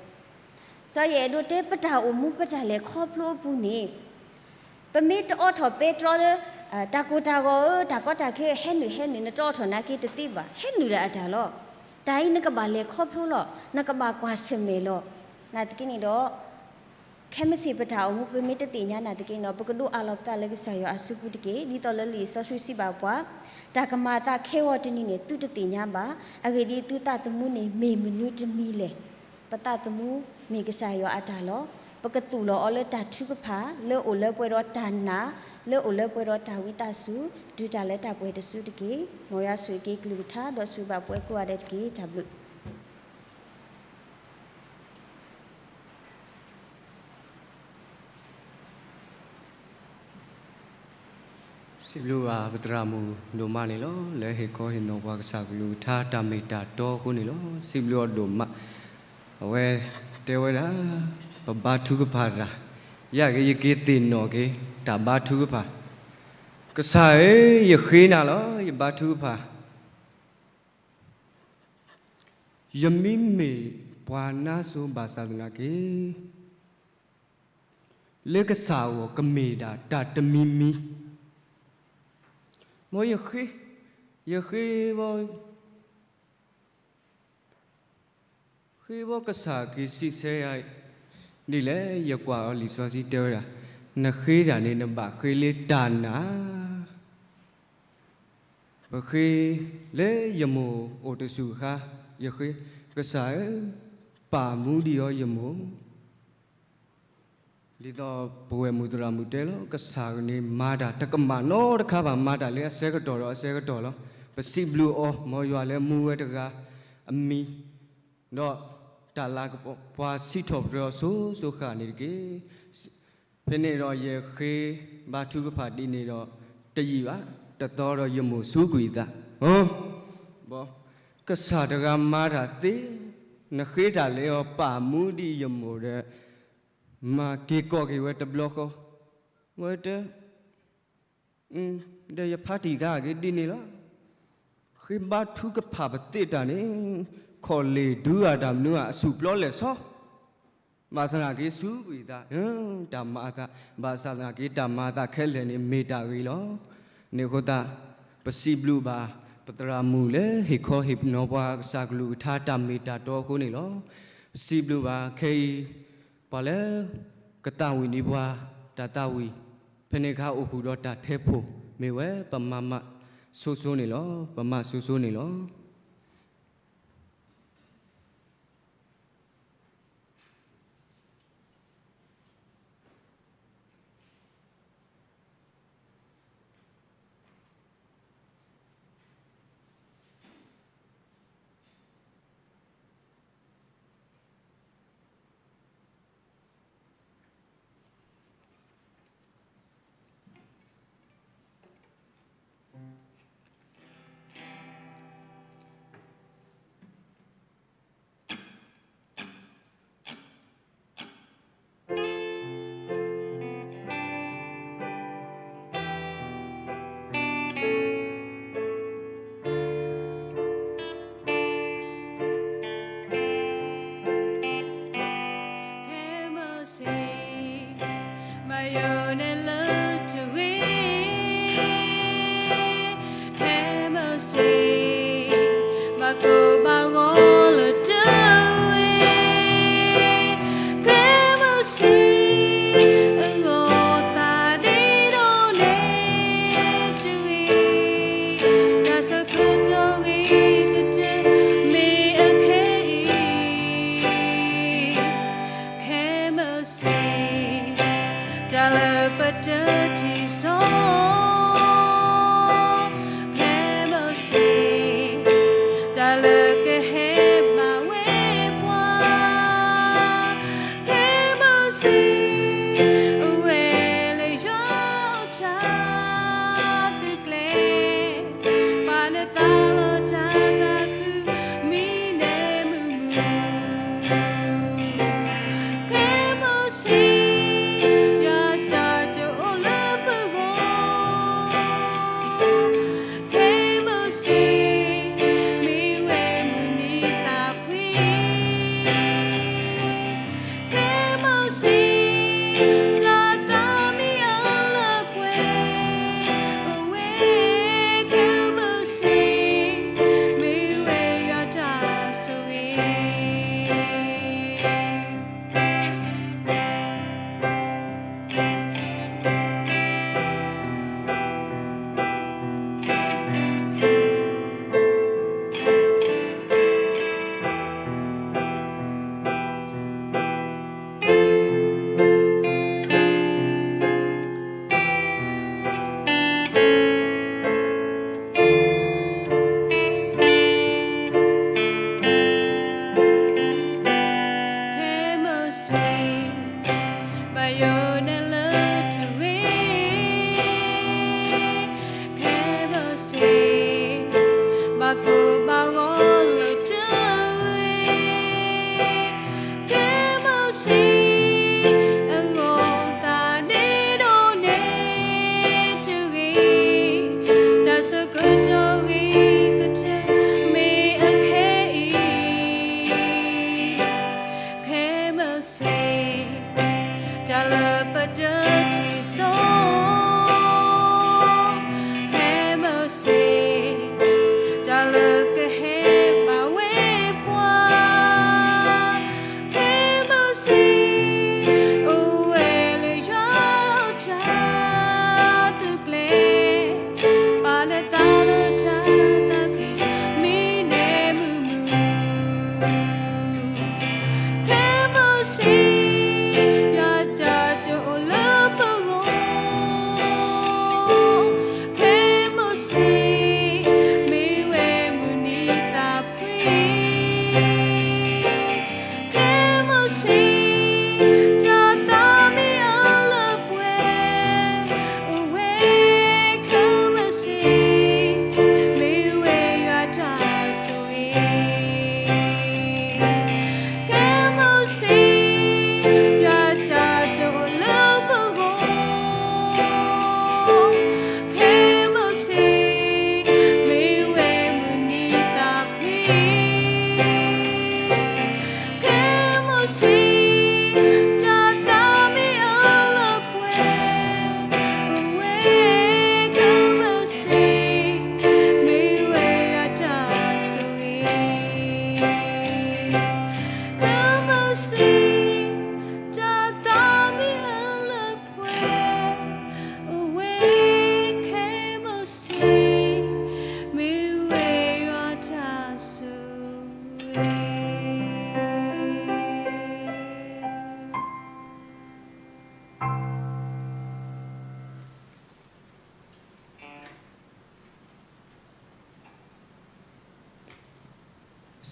စီၤယအဲၣ်ဒိးတဲ ပတၢ်အိၣ်မူပတၢ်လဲၤခီဖျိအပူၤန့ၣ် ပမ့ၢ်တအိးထီၣ်ပဲတြီလၢ တၢ်ကိၢ်တၢ်ဂီၤဧၢ, တၢ်ကီတၢ်ခဲ ဟဲနုာ်ဟဲနုာ် နတအိးထီၣ်နာ်က့တသ့ဘၣ်. ဟဲနုာ်ဒၣ်အတၢ်လီၤ. တၢ်အံၤနကဘၣ်လဲၤခီဖျိလီၤ. နကဘၣ်ကွၢ်ဆၢၣ်မဲာ်လီၤ. နာ်သက့န့ၣ်ဒီး ခဲမုၢ်ဆ့ၣ်ပတၢ်အိၣ်မူ ပမ့ၢ်တသ့ၣ်ညါနာ်သက့န့ၣ်ဒီး ပကဒိးအးလီၤပသးလၢကစၢ်ယွၤအစုပူၤတက့ၢ်. ဒ်သိးလၢလံာ်စီဆှံစံးဘၣ်ပှၤ, တၢ်ကမၤအသးခဲဂီၤတနံၤန့ၣ် သုတသ့ၣ်ညါဘၣ်. အဂ့ၢ်ဒ်အံၤ, သုသးသမူန့ၣ်မ့ၢ်မနုၤတမံၤလဲၣ်. ပသးသမူမ့ၢ်ကစၢ်ယွၤအတၢ်လီၤ. ပကသူၣ်လီၤအီၤလၢတၢ်ထုကဖၣ်, လၢအိၣ်လၢပှဲၤဒီးတၢ်နာ်, လၢအိၣ်လၢပှဲၤဒီးတၢ်ဝံသးစူၤ, တုၤတၢ်လၢတၢ်ပှဲၤတစုတက့ၢ်. မ်ယွၤဆိၣ်ဂ့ၤက့ၤကလုၢ်ကထါ ဒီးဆိၣ်ဂ့ၤဘၣ်ပှၤကိးဂၤဒဲးတက့ၢ်. တၢ်ဘျုး စံးဘျုးဘၣ်ပသရၣ်မုၣ်ဒိၣ်မးန့ၣ်လီၤ. လၢဟ့ၣ်ခီဟ့ၣ်နီၤပှၤကစၢ်ကလုၢ်ကထါတၢ်မ့ၢ်တၢ်တီအဃိန့ၣ်လီၤ. စံးဘျုးအီၤဒိၣ်မး. အဝဲတဲဝဲဒၣ် ပဘါထုကဖၣ်တၢ်, ယက့ၤယက့ၤသ့ၣ်နီၣ်က့ၤ တၢ်ဘါထုကဖၣ်. ကစၢ်ဧၢ, ယဃ့နၤလီၤ, ယဘါထုကဖၣ် ယမ့ၢ်မ့ၢ်ပှၤနါစိၤဘၣ်ဆၣ်သနာ်က့ လၢကစၢ်အဂီၢ်ကမ့ၢ်ဒၣ်တၢ်တမံၤမံၤ, မ်ယဃ့, ယဃ့ဘီ, ဃ့ဘီကစၢ်က့ၤစံးဆၢယၤဒ်လဲၣ်. ယကွၢ်အီၤလံာ်စီဆှံတဲဝဲဒၣ်, နဃ့တၢ်န့ၣ် နဘၣ်ဃ့လၢတၢ်နာ် ပဃ့လၢယမိၢ်အိၣ်တဆူၣ်ဃါ, ယဃ့, ကစၢ်ဧၢ, ပာ်မူဒံးအီၤယမိၢ်, ဒ်သိးပဝဲၢ်မုၢ်သရၣ်မုၣ်တဲလီၤ, ကစၢ်န့ၣ်မၤတၢ်တကမၣ်နီတခါဘၣ်, မၤတၢ်လၢအဆၢကတီၢ်ဒီးအဆၢကတီၢ်လီၤ. ပစံးဘျုးအီၤ, မ်ယွၤလၢမူဝဲတဂၤအမံၤ, ဒီးတၢ်လၤကပီၤ ပှၤစံးထီၣ်ပတြၢၤအီၤစိၤစိၤဃၣ်န့ၣ်တက့ၢ်. ဖဲန့ၣ်ဒီးယဃ့ဘါထုကဖၣ်ဒ်န့ၣ်ဒီး တယံာ်ဘၣ်, တသီဒီးယမိၢ်စူးကွံာ်အသး, ကစၢ်တဂၤမၤတၢ်သ့, နဃ့တၢ်လၢအီၤပာ်မူဒ်ယမိၢ်ဒီး မၤက့ၤကိးက့ၤဝဲတဘျီဃီ, ဝဲတဲ, ဒီးယဖါတံၢ်ခါက့ၤဒ်န့ၣ်လီၤ. ဃ့ဘါထုကဖၣ်ပသ့တၢ်န့ၣ်, ခီၣ်လ့ၢ်ဒုးဂၤတၢ်မနုၤဧါ အဆူၣ်ပျီလဲၣ်ဆီ, ဘၣ်ဆၣ်သနာ်က့စူးကွံာ်သး, တၢ်မၤအသး, ဘၣ်ဆၣ်သနာ်က့တၢ်မၤအသးခဲလၢာ်န့ၣ်မ့ၢ်တၢ်ဂ့ၤလီၤ. န့ၣ်အဃိသတး, ပစံးဘျုးဘၣ် ပသရၣ်မုၣ်လၢဟ့ၣ်ခီဟ့ၣ်နီၤပှၤကစၢ်ကလုၢ်ကထါတၢ်မ့ၢ်တၢ်တီအဃိန့ၣ်လီၤ. ပစံးဘျုးဘၣ်ခဲအံၤ, ပှၤလၢကသးဝံၣ်န့ၢ်ပှၤတၢ်သးဝံၣ်, ဖဲန့ၣ်အခါအိၣ်ဃုာ်ဒီးတၢ်ထဲးဖှိၣ်, မ့ၢ်ဝဲပမၤမၤဆိဆိန့ၣ်လီၤ, ပမၤဆိဆိန့ၣ်လီၤ. Camel say, ဘၣ်ယိၣ်န့ၣ်လၢတဂ့ၤ, Camel say, ဘၣ်ကိၢ်ဘၣ်ဂီၤလၢတဂ့ၤ, Camel say, အဂီၢ်သးဒ့ဒီးန့ၣ်တဂ့ၤ, တၢ်ဆၢကတီၢ်ဂ့ၤကတၢၢ်မ့ၢ်အခဲအံၤ Camel say, တၢ်လၢပတထံၣ်စိ, Camel say, တၢ်လၢကဟဲဘၣ်ဝဲပှၤ, Camel say, အဝဲလၢယွၤအတၢ်သုးကျဲၤ, ပာ်နသးလီၤတၢ်သးခု မံန့ၢ်မုာ်မုာ် Camel say, ယွၤတၢ်တအိၣ်လၢပဂီၢ်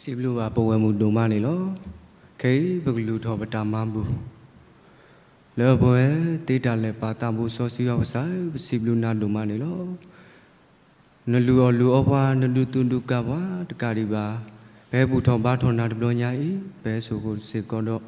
စံးဘျုးဘၣ်ပဝဲၢ်မုၣ်ဒိၣ်မးန့ၣ်လီၤ. ခဲအံၤပကလူၤထီၣ်ပတၢ်မၤဘူၣ် လၢပဝဲသ့တၢ်လဲၤပာ်သးဘိစီဆှံယွၤကစၢ်ဧၢ, ပစံးဘျုးနၤဒိၣ်မးန့ၣ်လီၤ. နလုၢ်အီၣ်လုၢ်အီပှၤ, နဒုးသူၣ်ဒုးကၣ်ပှၤတကးဒံးဘၣ်, ပဟဲဘူၣ်ထီၣ်ဘါထီၣ်နၤတဘျီညါအံၤ, ပဟဲစိာ်ဃုာ်စ့ၢ်ကီးဒီး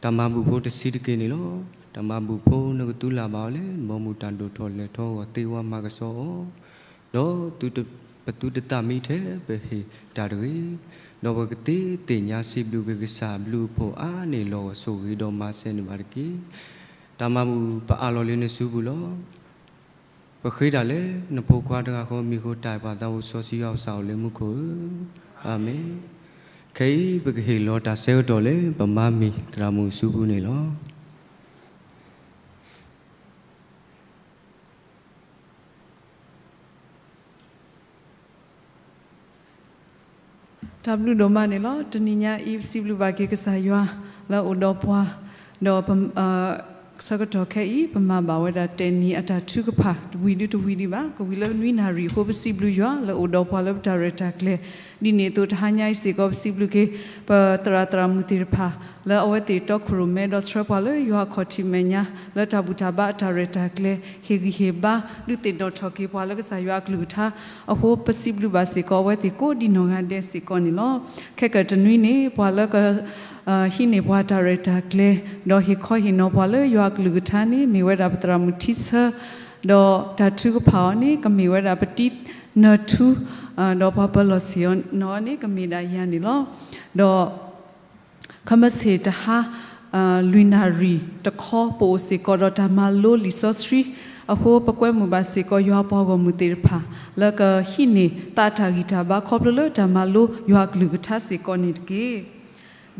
တၢ်မၤဘူၣ်ဖိတဆံးတက့ၢ်န့ၣ်လီၤ. တၢ်မၤဘူၣ်ဖိနကသူလၢ်ဘၣ်အီၤလၢ နဘီမုၢ်တၢ်ဒိၣ်ထီၣ်လဲၤထီၣ်အဂီၢ်သ့ဝဲမၤကဆှီအီၤ, ဒီးပသုတသးမံထဲပဟ့ၣ်တၢ်တဂ့ၤ, ဒီးပကသ့သ့ၣ်ညါစံးဘျုးက့ၤကစၢ်ဘျုးဖှိၣ်အါန့ၢ်လီၤဂာ်ဆိၣ်ဂ့ၤဒီးမၤစၢၤန့ၢ်ဘၣ်တက့ၢ်. တၢ်မၤဘူၣ်ပအးလီၤလၢနစုပူၤလီၤ. ပဃ့တၢ်လၢနဖိခွါတဂၤဃီမံၤအဃိ တၢ်အဲၣ်ပှၤသးဘိစီဆှံယွၤကစၢ်အိၣ်လၢမူခိၣ်ဧၢ, အၤမ့ၣ်. ခဲအံၤပကဟ့ၣ်လီၤတၢ်ဆၢကတီၢ်လၢပမၤမ့ၢ်သရၣ်မုၣ်အစုပူၤန့ၣ်လီၤ. တၢ်ဘျုးဒိၣ်မးန့ၣ်လီၤ. တနံၤညါအံၤ ပစံးဘျုးဘၣ်က့ၤကစၢ်ယွၤလၢအအိၣ်ဒီးပှၤ, ဒီး ဆၢကတီၢ်ခဲအံၤ ပမၤဘၣ်ဝဲဒၣ်တဲာ်နံၤအတၢ်ထုကဖၣ် တဝံၤဒုတဝံၤဒံးဘၣ်, ကဝံၤလၢနွံနၣ်ရံၣ်အဃိ ပစံးဘျုးယွၤလၢအိၣ်ဒီးပှၤလၢပတၢ်ရဲၣ်တၢ်ကျဲၤ, ဒ်န့ၣ်အသိးတဟါညါအံၤစ့ၢ်ကီး ပစံးဘျုးက့ၤ ပသရၣ်သရၣ်မုၣ်သ့ၣ်တဖၣ် လၢအဝဲသ့ၣ်တီခိၣ်ရိၣ်မဲဒီးဆှၢပှၤလၢယွၤအခီၣ်ထံးမဲာ်ညါ လၢတၢ်ဘူၣ်တၢ်ဘါအတၢ်ရဲၣ်တၢ်ကျဲၤ ဟ့ၣ်ဂံၢ်ဟ့ၣ်ဘါ ဒုးသ့ၣ်နီၣ်ထီၣ်က့ၤပှၤလၢကစၢ်ယွၤအကလုၢ်ကထါအဃိ ပစံးဘျုးဘၣ်စ့ၢ်ကီးအဝဲသ့ၣ်ကိးဒံနီၢ်ဂၤဒဲးစ့ၢ်ကီးန့ၣ်လီၤ. ခဲကတနွံန့ၣ် ပှၤလၢက ဟံးန့ၢ်ပှၤတၢ်ရဲၣ်တၢ်ကျဲၤ ဒီးဟ့ၣ်ခီဟ့ၣ်နီၤပှၤလၢယွၤအကလုၢ်ကထါန့ၣ် မ့ၢ်ဝဲဒၣ်ပသရၣ်မုၣ်ထံဆၢ, ဒီးတၢ်ထုကဖၣ်အီၤန့ၣ် ကမ့ၢ်ဝဲဒၣ်ပတံနၢၤထူ, ဒီးပှၤပၢၤလီၢ်ဆ့ၣ်နီၤအီၤန့ၣ် ကမ့ၢ်ဒၣ်ယၤန့ၣ်လီၤ. ဒီး ခမ့ၢ်ဆ့ၣ်တဟါ လွံၢ်နၣ်ရံၣ်တခီ ပအိၣ်စ့ၢ်ကီးဒီးတၢ်မၤလိလံာ်စီဆှံအဃိ ပကွဲမုာ်ဘၣ်စ့ၢ်ကီးယွၤပှၤဂီၢ်မုၢ်သ့ၣ်တဖၣ် လၢကဟံးန့ၢ်သးတၢ်ဂံၢ်တၢ်ဘါခီဖျိလၢတၢ်မၤလိယွၤအကလုၢ်ကထါစ့ၢ်ကီးန့ၣ်တက့ၢ်.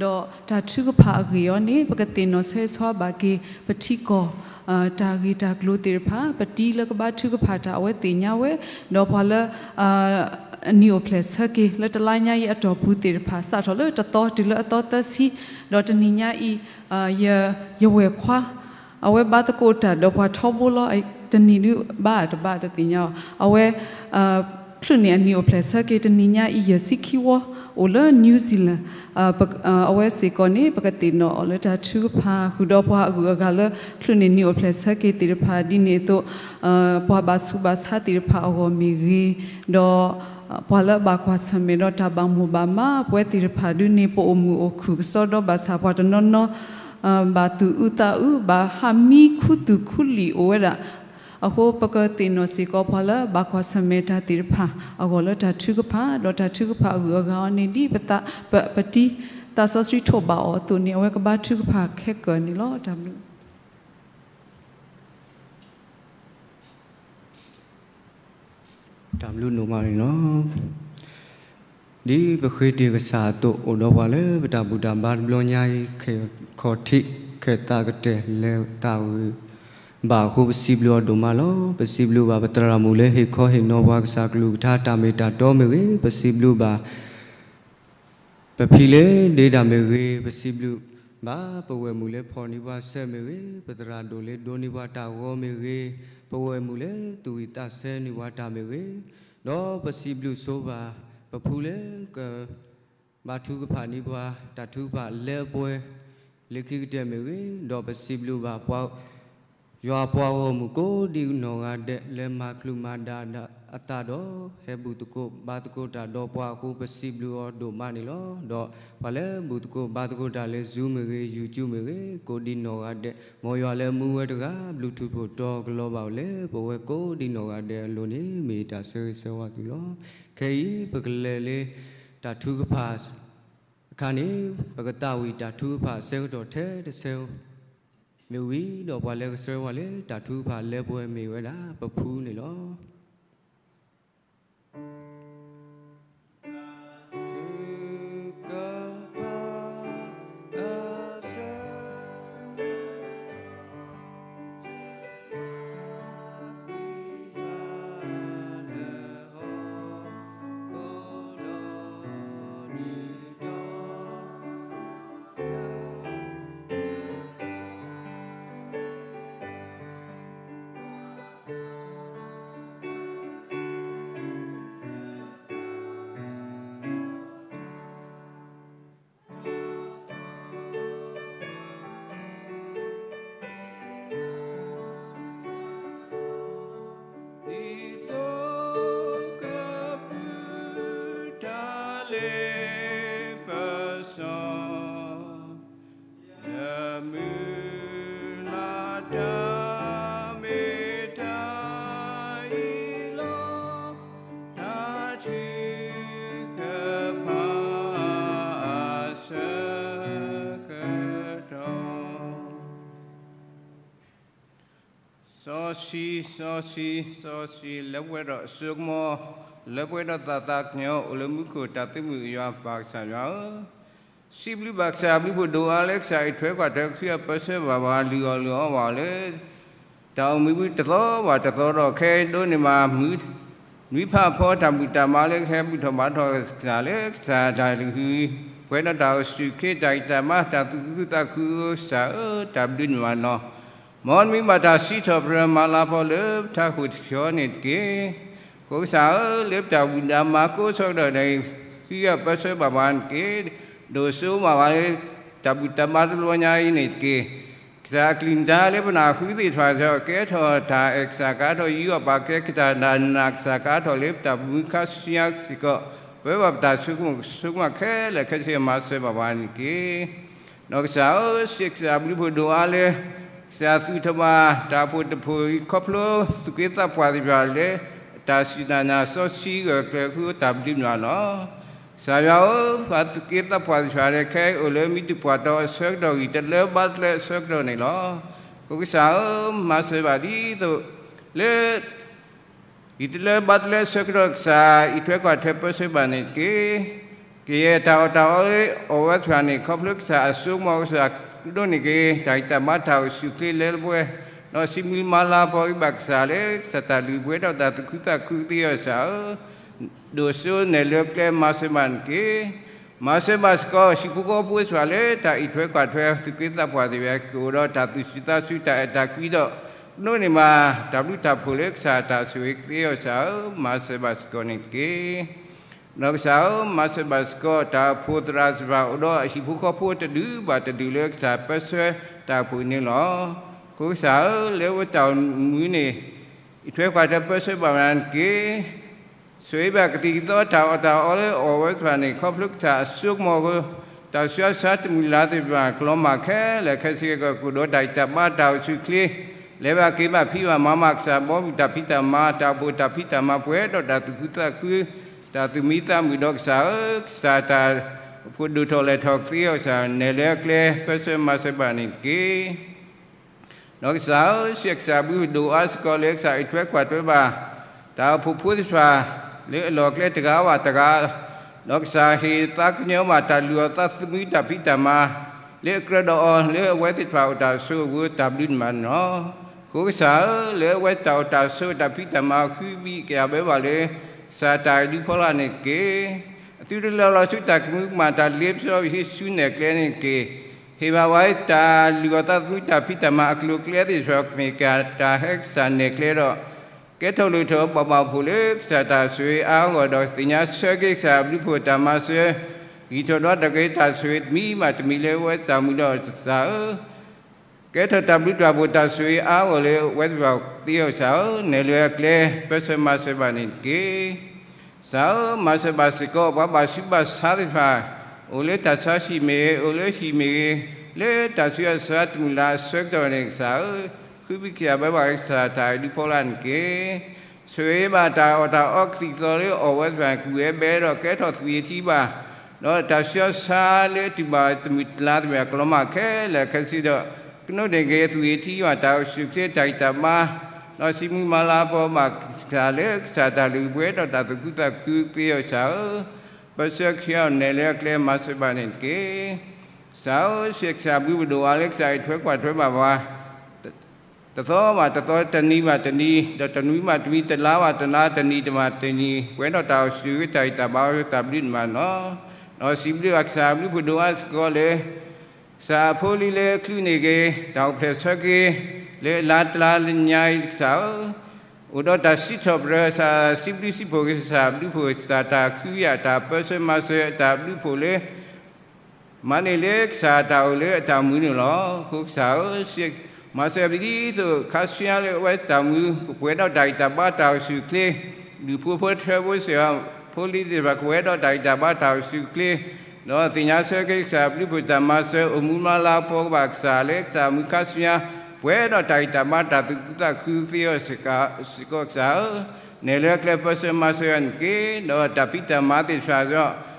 ဒီးတၢ်ထုကဖၣ်အဂ့ၢ်အီၤန့ၣ် ပကသ့ၣ်နီၣ်ဆၢဂ့ၤဆၢဝါဘၣ်က့ၤ ပထံကီၢ် တၢ်ဂ့ၢ်တၢ်ကျိၤသ့ၣ်တဖၣ် ပတံလၢကဘါထုကဖၣ်တၢ်အဝဲသ့ၣ်ညါဝဲ, ဒီးပှၤလၢ အနံၤအိၣ်ဖျဲၣ်ဆၢက့ၤ လၢတလါညါအံၤအတီၢ်ပူၤသ့ၣ်တဖၣ် စးထီၣ်လၢတသီတုၤလၢအသီသၢဆံ, ဒီးတနံၤညါအံၤ ယဝဲၢ်ခွါ အဝဲဘါသကိးတၢ်ဒီးပှၤထီဘိလီၤ. တနံၤဒုးဘါတဘါတသ့ၣ်ညါအီၤ အဝဲ ချုးန့ၢ်အနံၤအိၣ်ဖျဲၣ်ဆၢက့ၤ တနံၤညါအံၤယဲၢ်ဆံခံဝီ အိၣ်လၢ New Zealand အဝဲစ့ၢ်ကီးန့ၣ် ပကသ့ၣ်နီၣ်အီၤလၢတၢ်ထုကဖၣ် ဃုာ်ဒီးပှၤအဂုၤအဂၤလၢ ချုးန့ၢ်နံၤအိၣ်ဖျဲၣ်ဆၢက့ၤသ့ၣ်တဖၣ် ဒ်န့ၣ်အသိး ပှၤဘၣ်ဆူးဘၣ်ဆါသ့ၣ်တဖၣ်အဂီၢ်မ့ၢ်ဂ့ၤ, ဒီး ပှၤလၢအဘၣ်ကွၢ်ဆၢၣ်မဲာ်ဒီးတၢ်ဘၣ်မိၣ်ဘၣ်မး ပဝဲသ့ၣ်တဖၣ်ဒုးန့ၣ် ပအိၣ်မုာ်အိၣ်ခုၣ်ကစီဒီဘၣ်ဆၣ် ပှၤတနီၤနီၤ ဘၣ်သူၣ်အုးသးအုး ဘၣ်ဟးမံခူသူၣ်ခူလံာ်အိၣ်ဝဲဒၣ်အဃိ ပကသ့ၣ်နီၣ်စ့ၢ်ကီးပှၤလၢဘၣ်ကွၢ်ဆၢၣ်မဲာ်တၢ်သ့ၣ်တဖၣ် အဂီၢ်လၢတၢ်ထုကဖၣ် ဒီးတၢ်ထုကဖၣ်အဂုၤအဂၤအီၤန့ၣ် ဒ်ပသး ပ ပတံ သးစီဆှံထိးဘၣ်အီၤအသိးန့ၣ် အဝဲကဘါထုကဖၣ်ခဲကၢၢ်န့ၣ်လီၤ. တၢ်ဘျုး တၢ်ဘျုးဒိၣ်မးန့ၣ်လီၤ. ဒ်ပဃ့တ့ၢ်ကစၢ်အသိး အိၣ်ဒီးပှၤလၢပတၢ်ဘူၣ်တၢ်ဘါတဘျီညါအံၤ ခဲခီၣ်ထံး ခဲသးကတၢၢ် လဲၤသးဝံၣ်ဘၣ်အဃိ ပစံးဘျုးအီၤဒိၣ်မးလီၤ. ပစံးဘျုးဘၣ်ပသရၣ်မုၣ်လၢဟ့ၣ်ခီဟ့ၣ်နီၤပှၤကစၢ်ကလုၢ်ကထါတၢ်မ့ၢ်တၢ်တီမ့ၢ်ဂ့ၤ, ပစံးဘျုးဘၣ် ပဖံလၢဒ့တၢ်မ့ၢ်ဂ့ၤ, ပစံးဘျုးဘၣ်ပဝဲၢ်မုၣ်လၢဖီၣ်န့ၢ်ပှၤဆၢမ့ၢ်ဂ့ၤ, ပသရၣ်ဒိၣ်လၢဒိးန့ၢ်ပှၤတၢ်ဂီၤမ့ၢ်ဂ့ၤ, ပဝဲၢ်မုၣ်လၢသူၣ်ဝံၣ်သးဆၢန့ၢ်ပှၤတၢ်မ့ၢ်ဂ့ၤ, ဒီးပစံးဘျုးဆိဘၣ် ပဖုလၢက ဘါထုကဖၣ်န့ၢ်ပှၤ တၢ်ထုကဖၣ်လၢအပှဲၤ လၢခံကတၢၢ်မ့ၢ်ဂ့ၤ, ဒီးပစံးဘျုးဘၣ်ပှၤ ယွၤပှၤဂီၢ်မုၢ်ကိးဒံနီၢ်ဂၤဒဲး လၢမၤချုးမၤဒါအသးဒီး ဟဲဘူၣ်သကိးဘါသကိးတၢ်ဒီးပှၤအဃိ ပစံးဘျုးအီၤဒိၣ်မးန့ၣ်လီၤ. ဒီးပှၤလၢဘူၣ်သကိးဘါသကိးတၢ်လၢ Zoom မ့ၢ်ဂ့ၤ YouTube မ့ၢ်ဂ့ၤ ကိးဒံနီၢ်ဂၤဒဲး မ်ယွၤလၢမူဝဲတဂၤ ဘျုးထူးဖှိၣ်တီကလီၤဘၣ်အိၣ်လၢ ပဝဲကိးဒံနီၢ်ဂၤဒဲးအလိၤန့ၣ် မ့ၢ်တၢ်ဆၢဂ့ၤဆၢဝါသုလီၤ. ခဲအံၤ ပကလဲၤလၢတၢ်ထုကဖၣ်အခါန့ၣ် ပကသးဝံၣ်တၢ်ထုကဖၣ်အဆၢကတီၢ်ထဲတဆၢ မ့ၢ်ဝံၤဒီးပှၤလၢကဆှၢပှၤလၢတၢ်ထုကဖၣ်လၢပှဲၤမ့ၢ်ဝဲဒၣ် ပဖုန့ၣ်လီၤ. စီစီစီစီ လၢပှဲၤဒီးအစိကမီၤ, လၢပှဲၤဒီးသးသးကညီၤ အိၣ်လၢမူခိၣ်တၢ်သုးမုၢ်ယွၤပၢ်ကစၢ်ယွၤဧၢ, စံးဘျုးဘၣ်ကစၢ်အဘျုးဖးဒိၣ်အါလၢကစၢ်အံးထွဲကွၢ်ထွဲကဟုအပၢဆှၢဘၣ်ပှၤ လုၢ်အီၣ်လုၢ်အီဘၣ်အီၤလၢ တၢ်အိၣ်မူပူၤတသီဘၣ်တသီဒီး ခဲအံၤဒိးန့ၢ်ဘၣ် နွံဖးဖီတၢ်ဘူၣ်တၢ်ဘါလၢကဟဲဘူၣ်ထီၣ်ဘါထီၣ်ကစၢ်လၢကစၢ်တၢ်လုၢ်ဟံၣ်, ပှဲၤဒီးတၢ်အိၣ်ဆူၣ်အိၣ်ချ့ တၢ်ဂံၢ်တၢ်ဘါ တၢ်သူၣ်ခုသးခု ကစၢ်ဧၢ, တၢ်ဘျုးန့ၢ်ဘၣ်လီၤ. မ်နမံၤဘၣ်တၢ်စံးထီၣ်ပတြၢၤမၤလၤဖီလၢပထးခိၣ်ဆှီန့ၣ်တက့ၢ်. အဃိကစၢ်ဧၢ, လၢပတၢ်ဘူၣ်တၢ်ဘါကိးဆၢကတီၢ်န့ၣ် ဃုအပၢဆှၢဘၣ်ပှၤန့ၣ်တက့ၢ်. ဒိၣ်စိဘၣ်ပှၤလၢ တၢ်ဘူၣ်တၢ်ဘါတဘျီညါအံၤန့ၣ်တက့ၢ်. ကစၢ်အကလုၢ်ကထါလၢပနၢ်ဟူသ့ၣ်တဖၣ်ဒီး ကဲထီၣ်တၢ်အဲၣ်ကစၢ်ကါထီၣ် ယူးယီၣ်ပာ်ကဲကစၢ်တၢ်နာ်ကစၢ်ကါထီၣ် လၢပတၢ်မူခါဆူညါစ့ၢ်ကီး ပၢဘၣ်ပတၢ်ဆိကမိၣ်ဆိကမးခဲလၢာ်ခဲဆ့ မၤစၢၤဘၣ်ပှၤန့ၣ်တက့ၢ်. ဒီးကစၢ်ဧၢ, စံးကစၢ်ဘျုးဖးဒိၣ်အါလၢ ကစၢ်သူၣ်ထီၣ်ဘၣ်တၢ်အိၣ်ဖှိၣ်တဖှိၣ်အံၤ ခီဖျိသူၣ်က့သးပှၢ်သ့ၣ်တဖၣ်လၢ တၢ်စူၢ်တၢ်နာ်စီဆှံဂၢၢ်ကျၢၤအဃိ တၢ်ဘျုးန့ၢ်ဘၣ်လီၤ. ကစၢ်ယွၤဧၢ, ပှၤသူၣ်က့သးပှၢ်သ့ၣ်တဖၣ်န့ၣ် ခဲအံၤအိၣ်လၢမံၤတပှၢ်တီၤအဆၢကတီၢ် ဂံၢ်တလၢဘါတလၢအဆၢကတီၢ်န့ၣ်လီၤ. အဃိကစၢ်ဧၢ, မၤစၢၤဘၣ်ဒ်သိး လၢ ဂံၢ်တလၢဘါတလၢအဆၢကတီၢ် ကစၢ်အံးထွဲကွၢ်ထွဲပၢဆှၢဘၣ်န့ၣ်တက့ၢ်. ကယဲၢ်တၢ်အီၣ်တၢ်အီလၢအီၣ်ဝဲသ့ၣ်တဖၣ်န့ၣ် ခီဖျိကစၢ်အစိကမီၤ ကစၢ်ဒိးန့ၢ်က့ၤ တၢ်ဂံၢ်တၢ်ဘါ တၢ်အိၣ်ဆူၣ်အိၣ်ချ့လၢပှဲၤ, ဒီးစံးဘျုးမၤလၤဖီက့ၤဘၣ်ကစၢ်လၢ ကစၢ်တၢ်လုၢ်ပှဲၤထီၣ်တၢ်သူၣ်ခုသးခုသ့အီၤကစၢ်ဧၢ, ဒိၣ်စိနဲၣ်လၢအကျဲမၤစၢၤဘၣ်န့ၣ်တက့ၢ်. မၤစၢၤဘၣ်စ့ၢ်ကီး ဟံၣ်ဖိဃီဖိသ့ၣ်တဖၣ်လၢတၢ်အံးထွဲကွၢ်ထွဲ သူၣ်က့သးပှၢ်သ့ၣ်တဖၣ် ကအိၣ်ဒီးတၢ်သူၣ်စူၤသးစူၤ တၢ်အဲၣ်တၢ်ကွံဒီး ဒိးန့ၢ်ဘၣ်တၢ်ဘျုးတၢ်ဖှိၣ်လၢကစၢ်တၢ်ဆိၣ်ဂ့ၤသ့အီၤကစၢ်ဧၢ, မၤစၢၤဘၣ်စ့ၢ်ကီးန့ၣ်တက့ၢ်. ဒီးကစၢ်ဧၢ, မၤစၢၤဘၣ်စ့ၢ်ကီး တၢ်အိၣ်ဖှိၣ်သရၣ်သ့ၣ်တဖၣ် အိၣ်ဒီးအဟံၣ်ဖိဃီဖိတဒူၣ်ဘၣ်တဒူၣ်လၢကစၢ်ပၢဆှၢတၢ်အိၣ်ဖှိၣ်န့ၣ်လီၤ. အဃိကစၢ်ဧၢ, လၢပတၢ်အိၣ်မူန့ၣ် အံးထွဲကွၢ်ထွဲပၢဆှၢဘၣ်မၤန့ၣ်တက့ၢ်. ဆိၣ်ဂ့ၤဘၣ်ကသံၣ်ကသီတၢ်အီၣ်တၢ်အီလၢအီၣ်ဝဲသ့ၣ်တဖၣ်န့ၣ် ခီဖျိကစၢ်အစိကမီၤအဃိ, တၢ်ဆူးတၢ်ဆါတမုာ်လၤသ့ၣ်တဖၣ် ကလီၤမၢ်ခဲလၢာ်ခဲဆ့ကီး ကအိၣ်ဒီးတၢ်ဂံၢ်တၢ်ဘါ တၢ်အိၣ်ဆူၣ်အိၣ်ချ့, လဲၤဘၣ်က့ၤဘၣ်ဖံးဘၣ်မၤဘၣ်ကစၢ် ဘီမုၢ်တၢ်ဖံးတၢ်မၤ တၢ်အိၣ်ဖှိၣ်တၢ်ဖံးတၢ်မၤ ပှဲၤဒီးတၢ်သူၣ်ခုသးခု, တၢ်သူၣ်မံသးမုာ်ဒီးကစၢ်ဧၢ, ကစၢ်တၢ်အိၣ်ဖှိၣ်ဒိၣ်ထီၣ်လဲၢ်ထီၣ်သ့အီၤကစၢ် နဲၣ်လၢအကျဲပၢဆှၢမၤစၢၤဘၣ်န့ၣ်တက့ၢ်. ဒီးကစၢ်ဧၢ, စံးကစၢ်ဘျုးဖးဒိၣ်အါစ့ၢ်ကီးလၢကစၢ်အံးထွဲကွၢ်ထွဲဘၣ် တၢ်အိၣ်ဖှိၣ်ဖိသ့ၣ်တဖၣ် လၢအလီၢ်ကျဲတဂၤဘၣ်တဂၤ, ဒီးကစၢ်ဟ့ၣ်သးကညီၤဘၣ်တၢ်လုၢ်အီၣ်သးသမူတၢ်ဖံးတၢ်မၤ လၢအကြၢးဒီးအီၤ လၢအဝဲသ့ၣ်တဖၣ်အိၣ်တၢ်ဆိးအဃိ တၢ်ဘျုးန့ၢ်ဘၣ်န့ၣ်လီၤ. အဃိကစၢ်ဧၢ, လၢအဝဲတၢ်အိၣ်တၢ်ဆိးတၢ်ဖံးတၢ်မၤ ဃုဘံၣ်ကယၤဘၢဘၣ်လၢ ကစၢ်တၢ်အဒုးဖီလာ်န့ၣ်တက့ၢ်. အသုတလၢာ်လီၤဆူတၢ်ကမူးကမၣ် တၢ်လ့ပစီပဟံးဆူနဲၣ်ကျဲန့ၣ်တက့ၢ်. ဟ့ၣ်ဘၣ်ဝဲတၢ်လုၢ်အီၣ်သးသမူတၢ်ဖံးတၢ်မၤအကျိၤအကျဲသ့ၣ်တဖၣ် ကမ့ၢ်ကတၢ်ဟဲကစၢ်နဲၣ်ကျဲဒီး ကဲထီၣ်လိၣ်ထီၣ်ဘၣ်ဘၣ်အိၣ်ဖှိၣ်လၢကစၢ်တၢ်ဆိၣ်ဂ့ၤအါအါဂီၢ်ဂီၢ်ဒီး သ့ၣ်ညါဆၢက့ၤကစၢ်အဘျုးဖှိၣ်တၢ်မၤစၢၤ, ဂံၢ်ထီၣ်ဒီးတၢ်ဂ့ၤတၢ်ဆိၣ်ဂ့ၤတမံၤဘၣ်တမံၤလၢအဝဲတၢ်မူဒီးကစၢ်ဧၢ ကဲထီၣ်တၢ်ဘျုးတၢ်ဖှိၣ်တၢ်ဆိၣ်ဂ့ၤအါအါဂီၢ်ဂီၢ်လၢအဝဲသ့ၣ်တဖၣ်သ့အီၤကစၢ်ဧၢ, နဲၣ်လၢအကျဲပၢဆှၢမၤစၢၤဘၣ်န့ၣ်တက့ၢ်. ကစၢ်ဧၢ, မၤစၢၤဘၣ်စ့ၢ်ကီး ပှၤဘၣ်ဆူးဘၣ်ဆါသ့ၣ်တဖၣ်, အိၣ်လၢတၢ်ဆါဟံၣ်မ့ၢ်ဂ့ၤ, အိၣ်လၢဟံၣ်မ့ၢ်ဂ့ၤ, လၢတၢ်ဆူးတၢ်ဆါတမုာ်လၤအဆၢကတီၢ်န့ၣ် ကစၢ်ဧၢ, ဃုဘံၣ်ကယၤဘၢဘၣ်ကစၢ်တၢ်အဒုးဖီလာ်န့ၣ်တက့ၢ်. ဆိၣ်ဂ့ၤဘၣ်တၢ်အီၣ်တၢ်အီကသံၣ်ကသီလၢအီၣ်ဝဲသ့ၣ်တဖၣ် ကဝဲဘဲဒီးကဲထီၣ်သွံၣ်အထံဘၣ်, ဒီးတၢ်ဆူးတၢ်ဆါလၢအတုၤဘၣ်တမုာ်တလၤသ့ၣ်တဖၣ် ကလီၤမၢ်ခဲလၢာ်ခဲဆ့ဒီး ကနိးန့ၢ်က့ၤသွံၣ်အထံဘၣ် တၢ်အိၣ်ဆူၣ်အိၣ်ချ့တၢ်ဂံၢ်တၢ်ဘါ, ဒီးစံးဘျုးမၤလၤဖီဘၣ်ကစၢ်လၢကစၢ်တၢ်လုၢ်ပှဲၤဒီးတၢ်သူၣ်ခုသးခု သ့အီၤကစၢ်ဧၢ, ပၢဆှၢခံအီၤ နဲၣ်လၢအကျဲမၤစၢၤဘၣ်န့ၣ်တက့ၢ်. ကစၢ်ဧၢ, စံးကစၢ်ဘျုးဖးဒိၣ်အါလၢကစၢ်အံးထွဲကွၢ်ထွဲဘၣ်ပှၤ တသီဘၣ်တသီ တနံၤဘၣ်တနံၤ ဒီးတနွံဘၣ်တနွံ တလါဘၣ်တလါ တနံၣ်ဘၣ်တနံၣ် ပှဲၤဒီးတၢ်အိၣ်ဆူၣ်အိၣ်ချ့တၢ်ဂံၢ်တၢ်ဘါ တၢ်ဘျုးန့ၢ်ဘၣ်န့ၣ်လီၤ. ဒီးစံးဘျုးဘၣ်ကစၢ်အဘျုးဖးဒိၣ်အါစ့ၢ်ကီးလၢ ကစၢ်အဖိလံၤလၢအချုးန့ၢ်က့ၤ တၢ်အိၣ်ဖျဲၣ်ဆၢက့ၤ လၢအလါတလါလၢညါအံၤကစၢ်ဧၢ, အိၣ်ဒီးတၢ်စံးထီၣ်ပတြၢၤ ကစၢ်စံးဘျုးစံးဖှိၣ်က့ၤ ကစၢ်အဘျုးဖှိၣ် ကစၢ်တၢ်ခုယၢ် တၢ်ပၢဆှၢမၤစၢၤ တၢ်ဘျုးဖှိၣ်လၢ မၤန့ၢ်လၢကစၢ်တၢ်အိၣ်လၢအတၢ်မူန့ၣ်လီၤ. အဃိကစၢ်ဧၢ, မၤစၢၤပဒ်သိး ခါဆူညါလၢအဝဲတၢ်မူ ကပှဲၤဒီးတၢ်ဂံၢ်တၢ်ဘါတၢ်အိၣ်ဆူၣ်အိၣ်ချ့, ဒူၣ်ဖိဖိထၢဖိစ့ၢ်ကီး ဖိလံၤသ့ၣ်တဖၣ် ကပှဲၤဒီးတၢ်ဂံၢ်တၢ်ဘါတၢ်အိၣ်ဆူၣ်အိၣ်ချ့, ဒီးသ့ၣ်ညါဆၢက့ၤကစၢ်အဘျုးဖှိၣ်တၢ်မၤစၢၤ အိၣ်မူမၤလၤကပီၤကဘၣ်ကစၢ်လၢကစၢ်မူခါဆူညါ ပှဲၤဒီးတၢ်ဂံၢ်တၢ်ဘါတၢ်သူၣ်ခုသးခုသ့အီၤစ့ၢ်ကီးကစၢ်ဧၢ, နဲၣ်လၢအကျဲပၢဆှၢမၤစၢၤယၤန့ၣ်တက့ၢ်. ဒီးတၢ်ဖံးတၢ်မၤသ့ၣ်တဖၣ်ဒီး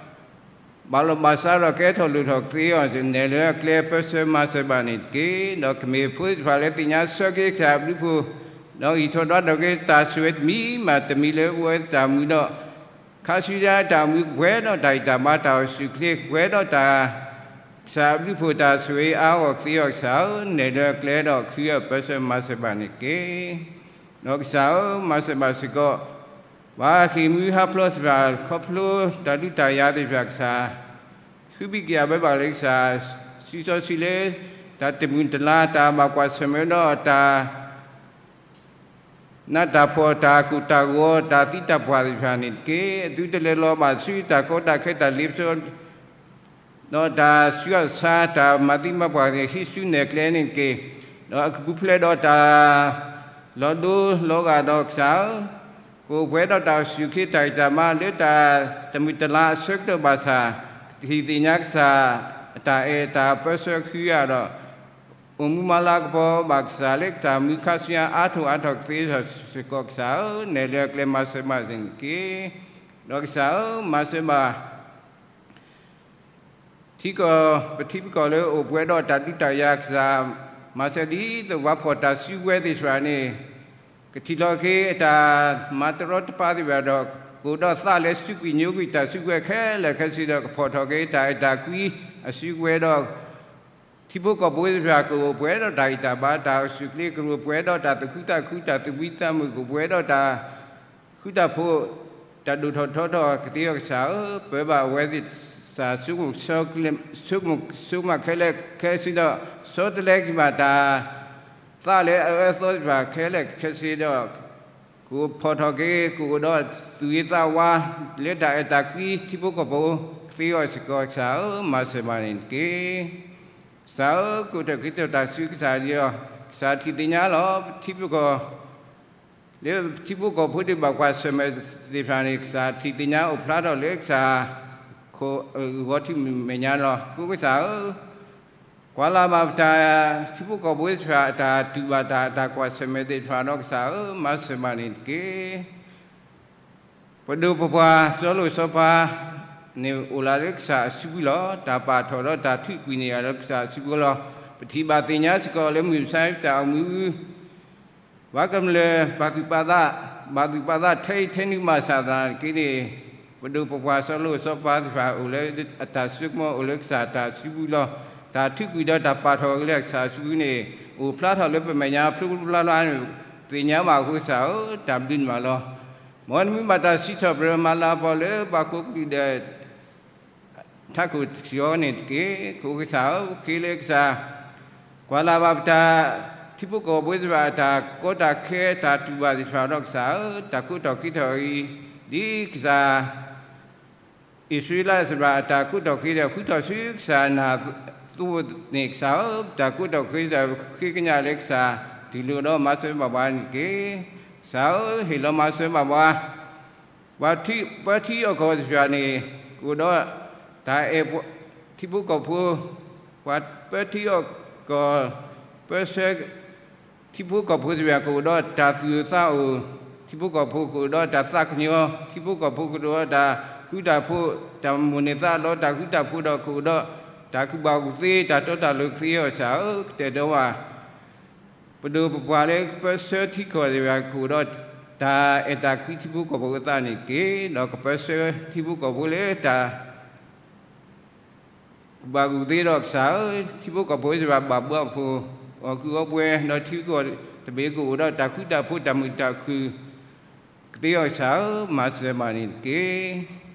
ဘၣ်လီၤဘၣ်စးဒီးကဲထီၣ်လိၣ်ထီၣ်ကသ့အီၤ နဲၣ်လၢအကျဲပၢဆှၢမၤစၢၤဘၣ်န့ၣ်တက့ၢ်. ဒီးကမ့ၢ်ဖိသ့ၣ်တဖၣ်လၢသ့ၣ်ညါဆၢက့ၤကစၢ်အဘျုးဖှိၣ် ဒီးဟံးထီၣ်ဒွးထီၣ်က့ၤတၢ်ဆိၣ်ဂ့ၤတမံၤဘၣ်တမံၤလၢပဝဲတၢ်အိၣ်မူဒီး ခါဆူညါတၢ်အိၣ်မူကပှဲၤဒီးတၢ်ဂံၢ်တၢ်ဘါတၢ်အိၣ်ဆူၣ်အိၣ်ချ့ ကပှဲၤဒီးတၢ် ကစၢ်အဘျုးအဖှိၣ်တၢ်ဆိၣ်ဂ့ၤအါဂီၢ်ကသ့အီၤကစၢ်ဧၢ, နဲၣ်လၢအကျဲဒီး ခုအပၢဆှၢမၤစၢၤဘၣ်န့ၣ်တက့ၢ်. ဒီးကစၢ်ဧၢ, မၤစၢၤဘၣ်စ့ၢ်ကီး ပှၤဃ့ၢ်မှံဟးဖျိးသ့ၣ်တဖၣ် ခီဖျိတၢ်ဒုးတၢ်ယၤသ့ၣ်တဖၣ်ကစၢ် ဃုဘံၣ်ကယာ်ဘၢဘၣ်လၢကစၢ် စုစီဆှံလၢ တၢ်တမုာ်တလၤ တၢ်ဘၣ်ကွၢ်ဆၢၣ်မဲာ်ဒီးတၢ် နးတၢ်ဖှီၣ်တၢ်ကိၢ်တၢ်ဂီၤ တၢ်သံတၢ်ပှၢ်သ့ၣ်တဖၣ်န့ၣ်တက့ၢ်. အသုတလဲၤလီၤဘၣ်ဆူတၢ်ကီတၢ်ခဲတၢ်လ့ပစီ ဒီးတၢ်ဆူးတၢ်ဆါ တၢ်မၤသံမၤပှၢ်န့ၣ် ဟံးဆူနဲၣ်ကျဲန့ၣ်တက့ၢ်. ဒီးအကပူၤဖျဲးဒီးတၢ် လီၤဒိလီၤဂာ်ဒီးကစၢ်ဧၢ, ကအိၣ်ပှဲၤဒီးတၢ်အိၣ်ဆူၣ်အိၣ်ချ့တၢ်ဂံၢ်တၢ်ဘါ လၢတၢ်တမုာ်တလၤအဆၢကတီၢ်ဘၣ်ဆၣ် ကထံၣ်သ့ၣ်ညါကစၢ် အတၢ်အဲၣ်တၢ်ပၢဆှၢဃုာ်ဒီး အိၣ်မူမၤလၤကပီၤဘၣ်ကစၢ်လၢတၢ်မုာ်ခါဆူညါအါထီၣ်အါထီၣ်ကသ့စ့ၢ်ကီးကစၢ်ဧၢ, နဲၣ်လၢအကျဲမၤစၢၤဘၣ်န့ၣ်တက့ၢ်. ဒီးကစၢ်ဧၢ, မၤစၢၤဘၣ် ထံကီၢ် ပထံပကီၢ်လၢအိၣ်ပှဲၤဒီးတၢ်ဒုးတၢ်ယၤကစၢ်, မၤစၢၤဒ်သိးပှၤဖီၣ်တၢ်စုကဝဲၤသ့ၣ်တဖၣ်န့ၣ် ကထံၣ်လီၤက့ၤအတၢ်မၤတရီတပါသ့ၣ်တဖၣ်ဒီး ကအိၣ်ဒီးသးလၢစုကွံာ်ညိကွံာ်တၢ်စုကဝဲၤခဲလၢာ်ခဲဆ့ဒီး ကဖီၣ်ထီၣ်က့ၤတၢ်အဲၣ်တၢ်ကွံအစုကဝဲၤဒီး ထံဖိကီၢ်ဖိသ့ၣ်တဖၣ် ကအိၣ်ပှဲၤဒီးတၢ်ဂံၢ်တၢ်ဘါတၢ်အိၣ်ဆူၣ်အိၣ်ချ့ ကအိၣ်ပှဲၤဒီးတၢ်သူၣ်ခုသးခု တၢ်သူၣ်ဖှံသးမုာ် ကအိၣ်ပှဲၤဒီးတၢ် ဃုတၢ်ဖိး တၢ်ဒိၣ်ထီၣ်ထီထီၣ်ကသ့အီၤကစၢ်ဧၢ, ပၢဘၣ်အဝဲသ့ၣ်တဖၣ် ဆိကမိၣ်ဆိကမးခဲလၢာ်ခဲဆ့ဒီး ဆီတလဲက့ၤဘၣ်တၢ် သးလၢအအၢအသီသ့ၣ်တဖၣ်ခဲလၢာ်ခဲဆ့ဒီး ကဖီၣ်ထီၣ်က့ၤ ကအိၣ်ဒီးသူၣ်ဂ့ၤသးဝါ လၢတၢ်အဲၣ်တၢ်ကွံထံဖိကီၢ်ဖိကသ့အီၤစ့ၢ်ကီးကစၢ်ဧၢ, မၤစၢၤဘၣ်န့ၣ်တက့ၢ်. ကစၢ်ဧၢ, ကအိၣ်ထီၣ်က့ၤထီၣ်တၢ်ဆူကစၢ်ဒီး ကစၢ်ထံၣ်သ့ၣ်ညါလီၤ. ထံဖိကီၢ် လၢထံဖိကီၢ်ဖိဒ်ဘၣ်ကွၢ်ဆၢၣ်မဲာ်သ့ၣ်တဖၣ်န့ၣ် ကစၢ်ထံၣ်သ့ၣ်ညါအိၣ်ဖျါထီၣ်လၢကစၢ် ခိၣ်ဂီၤထံးမဲာ်ညါလီၤ. အဃိကစၢ်ဧၢ, ကွၢ်လၢ်ဘၣ်ပတၢ် ထံဖိကီၢ်ဖိသ့ၣ်တဖၣ် အတၢ်တူၢ်ဘၣ်တၢ် အတၢ်ကွၢ်ဆၢၣ်မဲာ်သ့ၣ်တဖၣ်ဒီးကစၢ်ဧၢ, မၤစၢၤဘၣ်န့ၣ်တက့ၢ်. ပဒိၣ်ပပှၢ်စီၤလိာ်စီၤပၤန့ၣ် အိၣ်လၢကစၢ်အစုပူၤလီၤ. တၢ်ပာ်ထီၣ်ဒီးတၢ်ထုးကွံာ်န့ၣ် အလၢကစၢ်အစုပူၤလီၤ. ပထံၣ်ဘၣ်သ့ၣ်ညါစ့ၢ်ကီးလၢမုၢ်မဆါတၢ်အိၣ်မူ ပှၤကမျၢၢ် ပာ်သူၣ်ပာ်သး, ဘၣ်သူၣ်ပာ်သးထဲအံၤထဲနုၤမၤစၢၤသးတက့ၢ်န့ၣ်, ပဒိၣ်ပပှၢ်စီၤလိာ်စီၤပၤသ့ၣ်တဖၣ် အိၣ်လၢအတၢ်ဆိကမိၣ် အိၣ်လၢကစၢ်တၢ်စုပူၤလီၤ. တၢ်ထုးကွံာ်ဒီးတၢ်ပာ်ထီၣ်က့ၤလၢကစၢ်စုပူၤန့ၣ် အိၣ်ဖျါထီၣ်လၢပမဲာ်ညါဖျိဖျါဖျါန့ၣ် သ့ၣ်ညါဘၣ်အဃိကစၢ်ဧၢ, တၢ်ဘျုးန့ၣ်မးလီၤ. မ်နမ့ၢ်ဘၣ်တၢ်စံးထီၣ်ပတြၢၤမၤလၤကပီၤလၢပှၤကိးကလုာ်ဒဲး ထးခိၣ်စံးအီၤန့ၣ်တက့ၢ်. အဃိကစၢ်ဧၢ, ပဃ့လၢကစၢ် ကွၢ်လၢ်ဘၣ်ပတၢ် ထံဖိကီၢ်ဖိသ့ၣ်တဖၣ် အတၢ်ကီတၢ်ခဲ တၢ်တူၢ်ဘၣ်သ့ၣ်တဖၣ်ဒီးကစၢ်ဧၢ, တၢ်ကိးထီၣ်ဃ့ထီၣ်အံၤ ဒ်ကစၢ် အံၣ်စရ့လးသ့ၣ်တဖၣ် အတၢ်ကိးထီၣ်ဃ့ဒီး ဃုထီၣ်ဆူကစၢ်နၢ်သိန့ၣ်ကစၢ်ဧၢ, တၢ်ကိးထီၣ်ဃ့ဒီးဃ့ကညးလၢကစၢ် တူၢ်လိာ်ဒီးမၤစၢၤဘၣ်ပှၤန့ၣ်တက့ၢ်. ကစၢ်ဧၢ, ဟ့ၣ်လီၤမၤစၢၤဘၣ်ပှၤ ပှၤပၢထံအီၣ်ကီၢ်သ့ၣ်တဖၣ်န့ၣ် ကအိၣ်ဒီးတၢ်အဲၣ်ထံဖိကီၢ်ဖိ, ပှၤပၢထံအီၣ်ကီၢ် ပၢဆှၢ ထံဖိကီၢ်ဖိသ့ၣ်တဖၣ် ကအိၣ်ဒီးတၢ်သူၣ်အိၣ်သးအိၣ်, ထံဖိကီၢ်ဖိကအိၣ်ဒီးတၢ်သးကညီၤ, ထံဖိကီၢ်ဖိကအိၣ်ဒီးတၢ်ဃူတၢ်ဖိး, တၢ်မိၣ်န့ၢ်သးလီတၢ်ဃူတၢ်ဖိးဒီး ကအိၣ်ဒီးတၢ်ကူၣ်ဘၣ်ကူၣ်သ့ တၢ်တီတၢ်လိၤကသ့အီၤကစၢ်ဧၢ, ကတဲာ်ကတီၤဘၣ် ပဒိၣ်ပပှၢ်လၢကပၢဆှၢထံကီၢ်သ့ၣ်တဖၣ် ကအိၣ်ဒီးတၢ်အဲၣ်တၢ်ကွံထံဖိကီၢ်ဖိအသးန့ၣ်တက့ၢ်. ဒီးကပၢဆှၢထံဖိကီၢ်ဖိလၢတၢ် ကူၣ်ဘၣ်ကူၣ်သ့ဒီးကစၢ်ဧၢ, ထံဖိကီၢ်ဖိသ့ၣ်တဖၣ်ဘၣ်ဘှီဘၣ်ဖှိၣ် အီၣ်ကုၢ်အီပှဲၤ ဒီးထံကီၢ်တဘ့ၣ်ကအိၣ်ဒီးတၢ်ဃူတၢ်ဖိးတၢ်မုာ်တၢ်ခုၣ် ကသ့အီၤကစၢ်ဧၢ, မၤစၢၤဘၣ်န့ၣ်တက့ၢ်.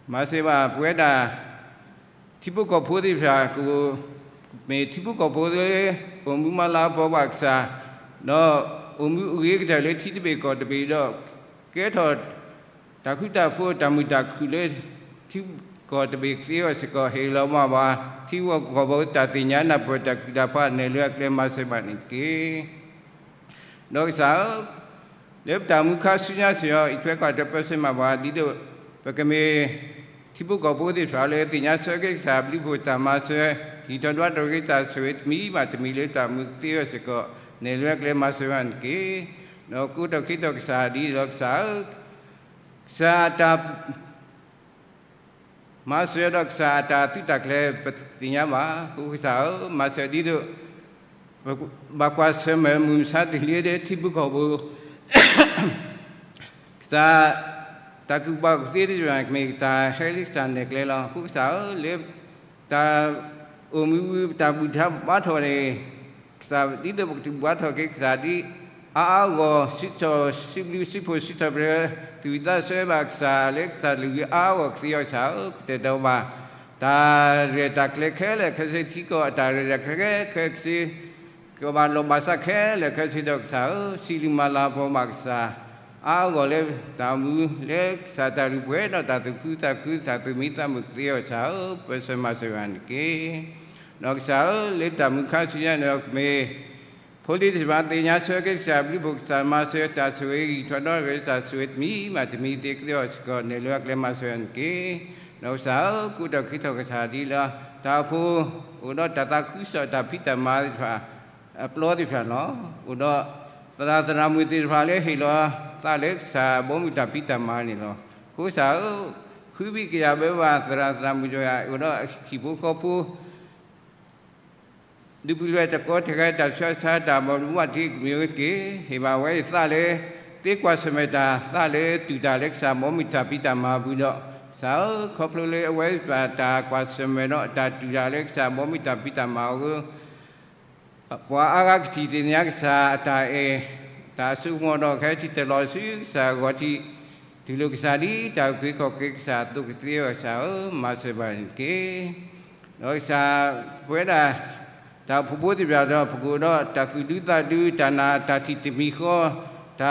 မၤစၢၤဘၣ်ပဝဲဒၣ် ထံဖိကီၢ်ဖိသ့ၣ်တဖၣ် မ့ၢ်ထံဖိကီၢ်ဖိလၢ အိၣ်မူမၤလၤကပီၤဘၣ်ကစၢ်, ဒီးအိၣ်မူအဂ့ၤကတၢၢ်လၢထံတဘ့ၣ်ကီၢ်တဘ့ၣ်ဒီး ကဲထီၣ် တၢ်ဃူတၢ်ဖိးတၢ်မုာ်တၢ်ခုၣ်လၢ ထံကီၢ်တဘ့ၣ်ကသ့အီၤစ့ၢ်ကီး ဟ့ၣ်လီၤမၤဘၣ် ထံဖိကီၢ်ဖိတၢ်သ့ၣ်ညါနၢ်ပၢၢ်တၢ်ကူၣ်တၢ်ဖး နဲၣ်လၢအကျဲမၤစၢၤဘၣ်န့ၣ်တက့ၢ်. ဒီးကစၢ်ဧၢ, လၢပတၢ်မူခါဆူညါစ့ၢ်ကီး အံးထွဲကွၢ်ထွဲပၢဆှၢမၤဘၣ် ဒ်သိး ပကမ့ၢ် ထံဖိကီၢ်ဖိသ့ၣ်တဖၣ်လၢသ့ၣ်ညါဆၢက့ၤကစၢ်ဘျုးဖှိၣ်တၢ်မၤစၢၤ, ဟံးထီၣ်ဒွးထီၣ်က့ၤတၢ်ဆိၣ်ဂ့ၤတမံၤဘၣ်တမံၤလၢတၢ်မူကသ့အီၤစ့ၢ်ကီး နဲၣ်လၢအကျဲမၤစၢၤဘၣ်န့ၣ်တက့ၢ်. ဒီးကိးထီၣ်ဃ့ထီၣ်ကစၢ်ဒ်ဒီးကစၢ်ဧၢ, ကစၢ်တၢ် မၤစၢၤဒီးကစၢ်အတၢ်သုးတၢ်ကျဲၤပသ့ၣ်ညါဘၣ်. အဃိကစၢ်ဧၢ, မၤစၢၤဒ်သိး ဘၣ်ကွၢ်ဆၢၣ်မဲာ်မုၢ်မဆါတနံၤလၢထံဖိကီၢ်ဖိ ကစၢ်, တၢ်ကူၣ်ဘၣ်ကူၣ်သ့သ့ၣ်တဖၣ် ကမ့ၢ်ကစၢ်ဟဲလၢကစၢ်နဲၣ်ကျဲလီၤ. အဃိကစၢ်ဧၢ, လၢတၢ်အိၣ်မူပူၤ ပတၢ်ဘူၣ်ထီၣ်ဘါထီၣ်န့ၣ်, ကစၢ်ဒ်သိးပကဘူၣ်ထီၣ်က့ၤကစၢ်ဒ်အါအါဂီၢ်ဂီၢ် စံးထီၣ်စံးဘျုးစံးဖှိၣ်စံးထီၣ်ပတြၢၤ သူၣ်ဝံၣ်သးဆၢဘၣ်ကစၢ်လၢကစၢ်တကလုာ်အါအါဂီၢ်ဂီၢ် ကသ့အီၤကစၢ်ဧၢ, ကတဲာ်ကတီၤဘၣ် တၢ်ရဲၣ်တၢ်ကျဲၤခဲလၢာ်ခဲဆ့ ထံကီၢ်အတၢ်ရဲၣ်တၢ်ကျဲၤခဲလၢာ်ခဲဆ့ ကဘၣ်လိာ်ဘၣ်စးခဲလၢာ်ခဲဆ့ဒီးကစၢ်ဧၢ, စံးဘျုးမၤလၤကပီၤဘၣ်ကစၢ် အါအါဂီၢ်ဂီၢ်လၢတၢ်အိၣ်မူ လၢကစၢ်တၢ်လုၢ်ပှဲၤဒီးတၢ်သူၣ်ခုသးခု တၢ်သူၣ်မံသးမုာ်ကသ့အီၤကစၢ်ဧၢ, ပၢၢ်ဆၢမၤစၢၤဘၣ်န့ၣ်တက့ၢ်. ဒီးကစၢ်ဧၢ, လၢတၢ်မုၢ်ခါဆူညါန့ၣ်ဒီး မ့ၢ် ဖိလံၤသ့ၣ်တဖၣ်သ့ၣ်ညါဆၢက့ၤကစၢ်ဘျုးဖှိၣ် ကစၢ်မၤစၢၤတၢ်ဆိၣ်ဂ့ၤဂံၢ်ထီၣ်ဒီး ကစၢ်ဆိၣ်ဂ့ၤတမံၤဘၣ်တမံၤသ့ကသ့အီၤစ့ၢ်ကီး နဲၣ်လိၤအကျဲမၤစၢၤန့ၣ်တက့ၢ်. ဒီးကစၢ်ဧၢ, ကူၣ်ထီၣ်က့ၤထီၣ်ကစၢ်ဒ်လၢ တၢ်အိၣ်ဖှိၣ် အိၣ်ဒီးတၢ်သးခုကစီၣ်တၢ်ဖံးတၢ်မၤသ့ၣ်တဖၣ် အပျီသ့ၣ်တဖၣ်လီၤ. အိၣ်ဒီးသရၣ်သရၣ်မုၣ်သ့ၣ်တဖၣ်လၢဟ့ၣ်လီၤသးလၢကစၢ်ဘီမုၢ်တၢ်ဖံးတၢ်မၤန့ၣ်လီၤ. အဃိကစၢ်ဧၢ, ဃုဘံၣ်ကယာ်ဘၢဘၣ်သရၣ်သရၣ်မုၣ်ဒီး အိၣ်ဒီးဟံၣ်ဖိဃီဖိ ဒုးပူၤလွဲၢ်တကီတဂၤ တၢ်ဆူးတၢ်ဆါ တၢ်ဘၣ်မူဘၣ်ဒါကမံၤက့ၤ ဟ့ၣ်ဘၣ်ဝဲအသးလၢ သ့ကွၢ်ဆၢၣ်မဲာ်တၢ်သးလၢတူၢ်တၢ်လၢကစၢ်ဘီမုၢ်တၢ်ဖံးတၢ်မၤအပူၤဒီး ကစၢ်ဧၢ, ခီဖျိလၢအဝဲသ့ၣ်တဖၣ်တၢ်ကွၢ်ဆၢၣ်မဲာ်ဒီးတၢ်တူၢ်တၢ်လၢကစၢ်ဘီမုၢ်တၢ်ဖံးတၢ်မၤအဂီၢ် ပှၤအါဂၤကထံၣ်သ့ၣ်ညါကစၢ်အတၢ်အဲၣ် တၢ်အစိကမီၤဒီး ကဟဲထံၣ်တလီၤဆူကစၢ်အဂီၢ်ထံး တူၢ်လိာ်ကစၢ်ဒ်တၢ်အုၣ်က့ၤခီၣ်က့ၤကစၢ်အသိးကသ့အီၤကစၢ်ဧၢ, မၤစၢၤဘၣ်န့ၣ်တက့ၢ်. ဒီးကစၢ်ပဝဲဒၣ် တၢ်အိၣ်ဖှိၣ်ဖိသ့ၣ်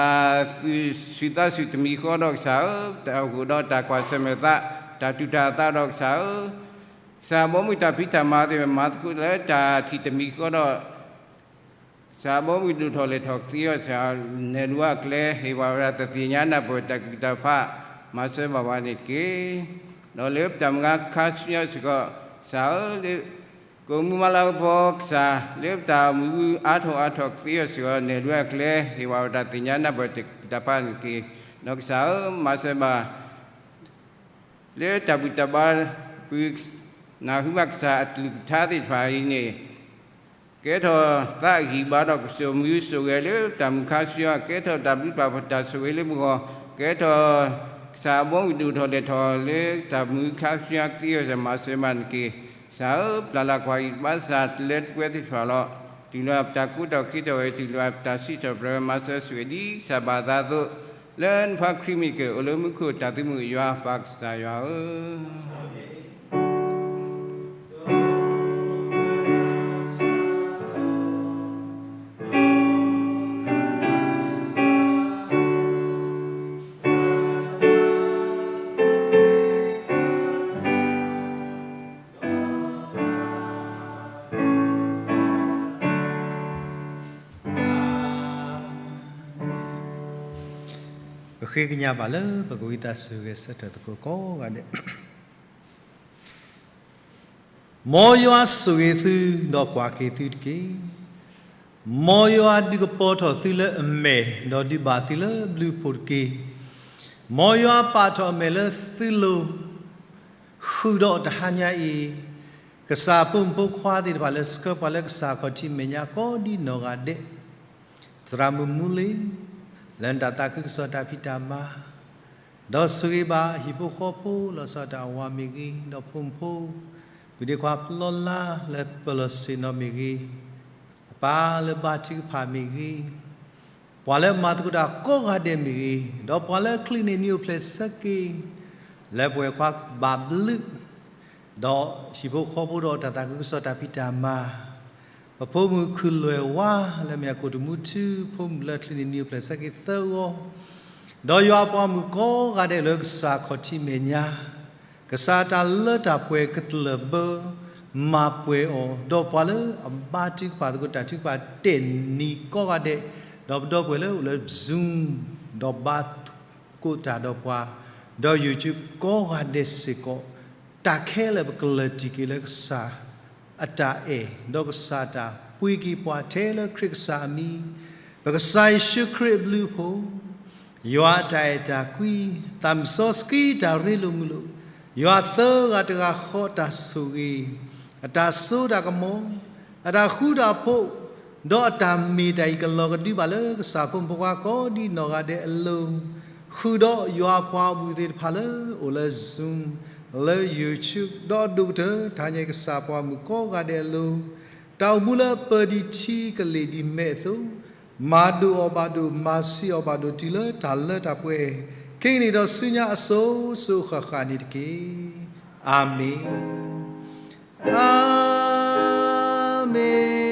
တဖၣ်ဒီး ပကအိၣ်ဒီးတၢ်သူၣ်ဒူသးဒူ တၢ်နာ်တၢ်ထံၣ်တမံၤဃီ တၢ်သူၣ်ဆူၣ်သးဆူၣ်တမံၤဃီဒီးကစၢ်ဧၢ, တၢ်အိၣ်ဒီးတၢ်ကွၢ်ဆၢၣ်မဲာ်သး တၢ်တူၢ်တၢ်အသးဒီးကစၢ်ဧၢ ကစၢ်ဘီမုၢ်တၢ်ဖံးတၢ်မၤသ့ၣ် မၤသကိးလၢတၢ်ထံၣ်တမံၤဃီဒီး ကစၢ်ဘီမုၢ်ဒိၣ်ထီၣ်လဲၢ်ထီၣ်ကသ့အီၤကစၢ် နဲၣ်လိၤအကျဲ ဟ့ၣ်ဘၣ်ဝဲဒၣ်တၢ်သ့ၣ်ညါနၢ်ပၢၢ်တၢ်ကလုၢ်တၢ်ဖး မၤစၢၤဘၣ်ဝဲန့ၣ်တက့ၢ်. ဒီးလၢပတၢ်မုၢ်ဂၤခါဆူညါစ့ၢ်ကီး ကစၢ်ဧၢ, လၢ ကမူမၤလၤကပီၤကစၢ် လၢပတၢ်အိၣ်မူအါထီၣ်အါထီၣ်ကသ့အီၤစ့ၢ်ကီး နဲၣ်လိၤအကျဲ ဟ့ၣ်ဘၣ်ဝဲဒၣ်တၢ်သ့ၣ်ညါနၢ်ပၢၢ်တၢ်ကလုၢ်တၢ်ဖးန့ၣ်တက့ၢ်. ဒီးကစၢ်ဧၢ, မၤစၢၤဘၣ် လၢတၢ်ဘူၣ်တၢ်ဘါပူၤ နၢ်ဟူဘၣ်ကစၢ်အကလုၢ်ကထါသ့ၣ်တဖၣ်အံၤန့ၣ် ကဲထီၣ်သးအဂံၢ်ဘါဒီးကစိာ်မူစိာ်ဂဲၤလၢတၢ်မုၢ်ခါဆူညါ, ကဲထီၣ်တၢ်ဘျုးတၢ်ဖှိၣ်တၢ်ဆိၣ်ဂ့ၤလၢပဂီၢ်, ကဲထီၣ် ကစၢ်အဘီမုၢ်ဒိၣ်ထီၣ်လဲၢ်ထီၣ်လၢတၢ်မုၢ်ခါဆူညါကသ့အီၤ မၤစၢၤဘၣ်န့ၣ်တက့ၢ်. ကစၢ်ဧၢ, ပျၢ်လၢ်ကွၢ်အံၤဘၣ်ဆၣ်တလဲတကွဲသ့ၣ်တဖၣ်လီၤ. တုၤလၢပတၢ်ကိးထီၣ်ခ့ထီၣ်ဝဲ တုၤလၢပတၢ်စံးထီၣ်ပတြၢၤဝဲ မၤစၢၤဆိၣ်ဂ့ၤဒ်ကစၢ်ဘၣ်သးအသိး လၢနဖိခွါခရံာ်မ့ၢ်က့ၤ အိၣ်လၢမူခိၣ်တၢ်သုးမုၢ် ယွၤပၢ်ကစၢ်ယွၤဧၢ. ပဃ့ကညးဘၣ်လၢပကဝံသးစူၤဂဲၤဆၢထၢၣ်သကိးကိးဂၤဒဲး. မ်ယွၤဆိၣ်ဂ့ၤသုဒီးကွၢ်က့ၤသုတက့ၢ်. မ်ယွၤဒုးကပီၤထီၣ်သုလၢအမဲာ် ဒီးဒုးဘၣ်သုလၢဘျုးဖှိၣ်တက့ၢ်. မ်ယွၤပာ်ထီၣ်အမဲာ်လၢသုလိၤ ဃုာ်ဒီးတဟါညါအံၤ ကစၢ်အဖိမုၣ်ဖိခွါသ့ၣ်တဖၣ်လၢဆှၢပှၤလၢကစၢ်ခီၣ်ထံးမဲာ်ညါကိးဒ်နီၢ်ဂၤဒဲး, သရၣ်မုၣ်မူလ့ၤ လၢနတၢ်သးခုကစီၣ်တၢ်ဖံးတၢ်မၤ ဒီးဆိၣ်ဂ့ၤဘၣ်ဟံၣ်ဖိဃီဖိလီၤဆီဒၣ်တၢ်အဝၤမ့ၢ်ဂ့ၤ, ဒီးဖိမုၣ်ဖိ ပဒ့ခွါပလီလါလၢပလီၢ်ဆ့ၣ်နီၤမ့ၢ်ဂ့ၤ, အပၢ်လၢဘါထုကဖၣ်မ့ၢ်ဂ့ၤ, ပှၤလၢမၤသကိးတၢ်ကိးဂၤဒဲးမ့ၢ်ဂ့ၤ, ဒီးပှၤလၢအချုးန့ၢ်နံၤအိၣ်ဖျဲၣ်ဆၢက့ၤ လၢပဝဲခွါဘၣ်ဘျုး ဒီးဟံၣ်ဖိဃီဖိဒီးတၢ်သးခုကစီၣ်တၢ်ဖံးတၢ်မၤ, ပဖိမုၣ်ခုၣ်လွဲၢ်ဝါလၢမ့ၢ်အကိာ်တမူထူ ဖိမုၣ်လၢချုးန့ၢ်နံၤအိၣ်ဖျဲၣ်ဆၢက့ၤသၢဂီၤ, ဒီးယွၤအပှၤမုၣ်ကိးဂၤဒဲးလၢကစၢ်ခီၣ်ထံးမဲာ်ညါ, ကစၢ်တၢ်လၢတၢ်ပှဲၤကတၢၢ်ဘၢ မၤပှဲၤအီၤ, ဒီးပှၤလၢအဘါထုကဖၣ်သကိးတၢ်ထုကဖၣ်တဲာ်နံၤကိးဂၤဒဲး, ဒီးပဒီပုၢ်ဝဲၢ်လၢအိၣ်လၢ Zoom ဒီးဘါသကိးတၢ်ဒီးပှၤ, ဒီး YouTube ကိးဂၤဒဲးစ့ၢ်ကီး, တၢ်ခဲလၢာ်ပကလၢာ်တံၢ်က့ၤလၢကစၢ်အတၢ်အဲၣ်, ဒီးကစၢ်တၢ်ပှ့ၤက့ၤပှၤထဲလၢခရံာ်ကစၢ်အမံၤ, ပကစၢ်ယ့ၣ်ၡူးခရံာ်အဘျုးအဖှိၣ်, ယွၤအတၢ်အဲၣ်တၢ်ကွံ, သးမုၢ်စီဆှံတၢ်ရ့လိာ်မုာ်လိာ်, ယွၤသၢဂၤတဂၤဃီအတၢ်ဆိၣ်ဂ့ၤ, အတၢ်စိတၢ်ကမီၤ, အတၢ်ဃူတၢ်ဖိး, ဒီးအတၢ်မ့ၢ်တၢ်အံၤကလီၤကဒုဘၣ်လၢကစၢ်ဖိမုၣ်ဖိခွါကိးဒံနီၢ်ဂၤဒဲးအလိၤ, ဃုာ်ဒီးယွၤအပှၤဂီၢ်မုၢ်သ့ၣ်တဖၣ်လၢအိၣ်လၢ Zoom, လၢ YouTube ဒီးအဒိၣ်ကတၢၢ် တဟါညါအံၤကစၢ်ပှၤဂီၢ်မုၢ်ကိးဂၤဒဲးအလိၤ, တၢ်အိၣ်မူလၢပၢၢ်ဒံးထံကလ့ၢ်ဒံးမဲးအသိး, မၤဒိၣ်အီၤဘၣ်ဒိၣ် မၤဆံးအီၤဘၣ်ဒိၣ် တုၤလၢတၢ်လၢတၢ်ပှဲၤ, ခဲကနံၣ်ဒီးဆူညါအစိၤစိၤအဃၣ်ဃၣ်န့ၣ်တက့ၢ်. အၤမ့ၣ်, အၤမ့ၣ်.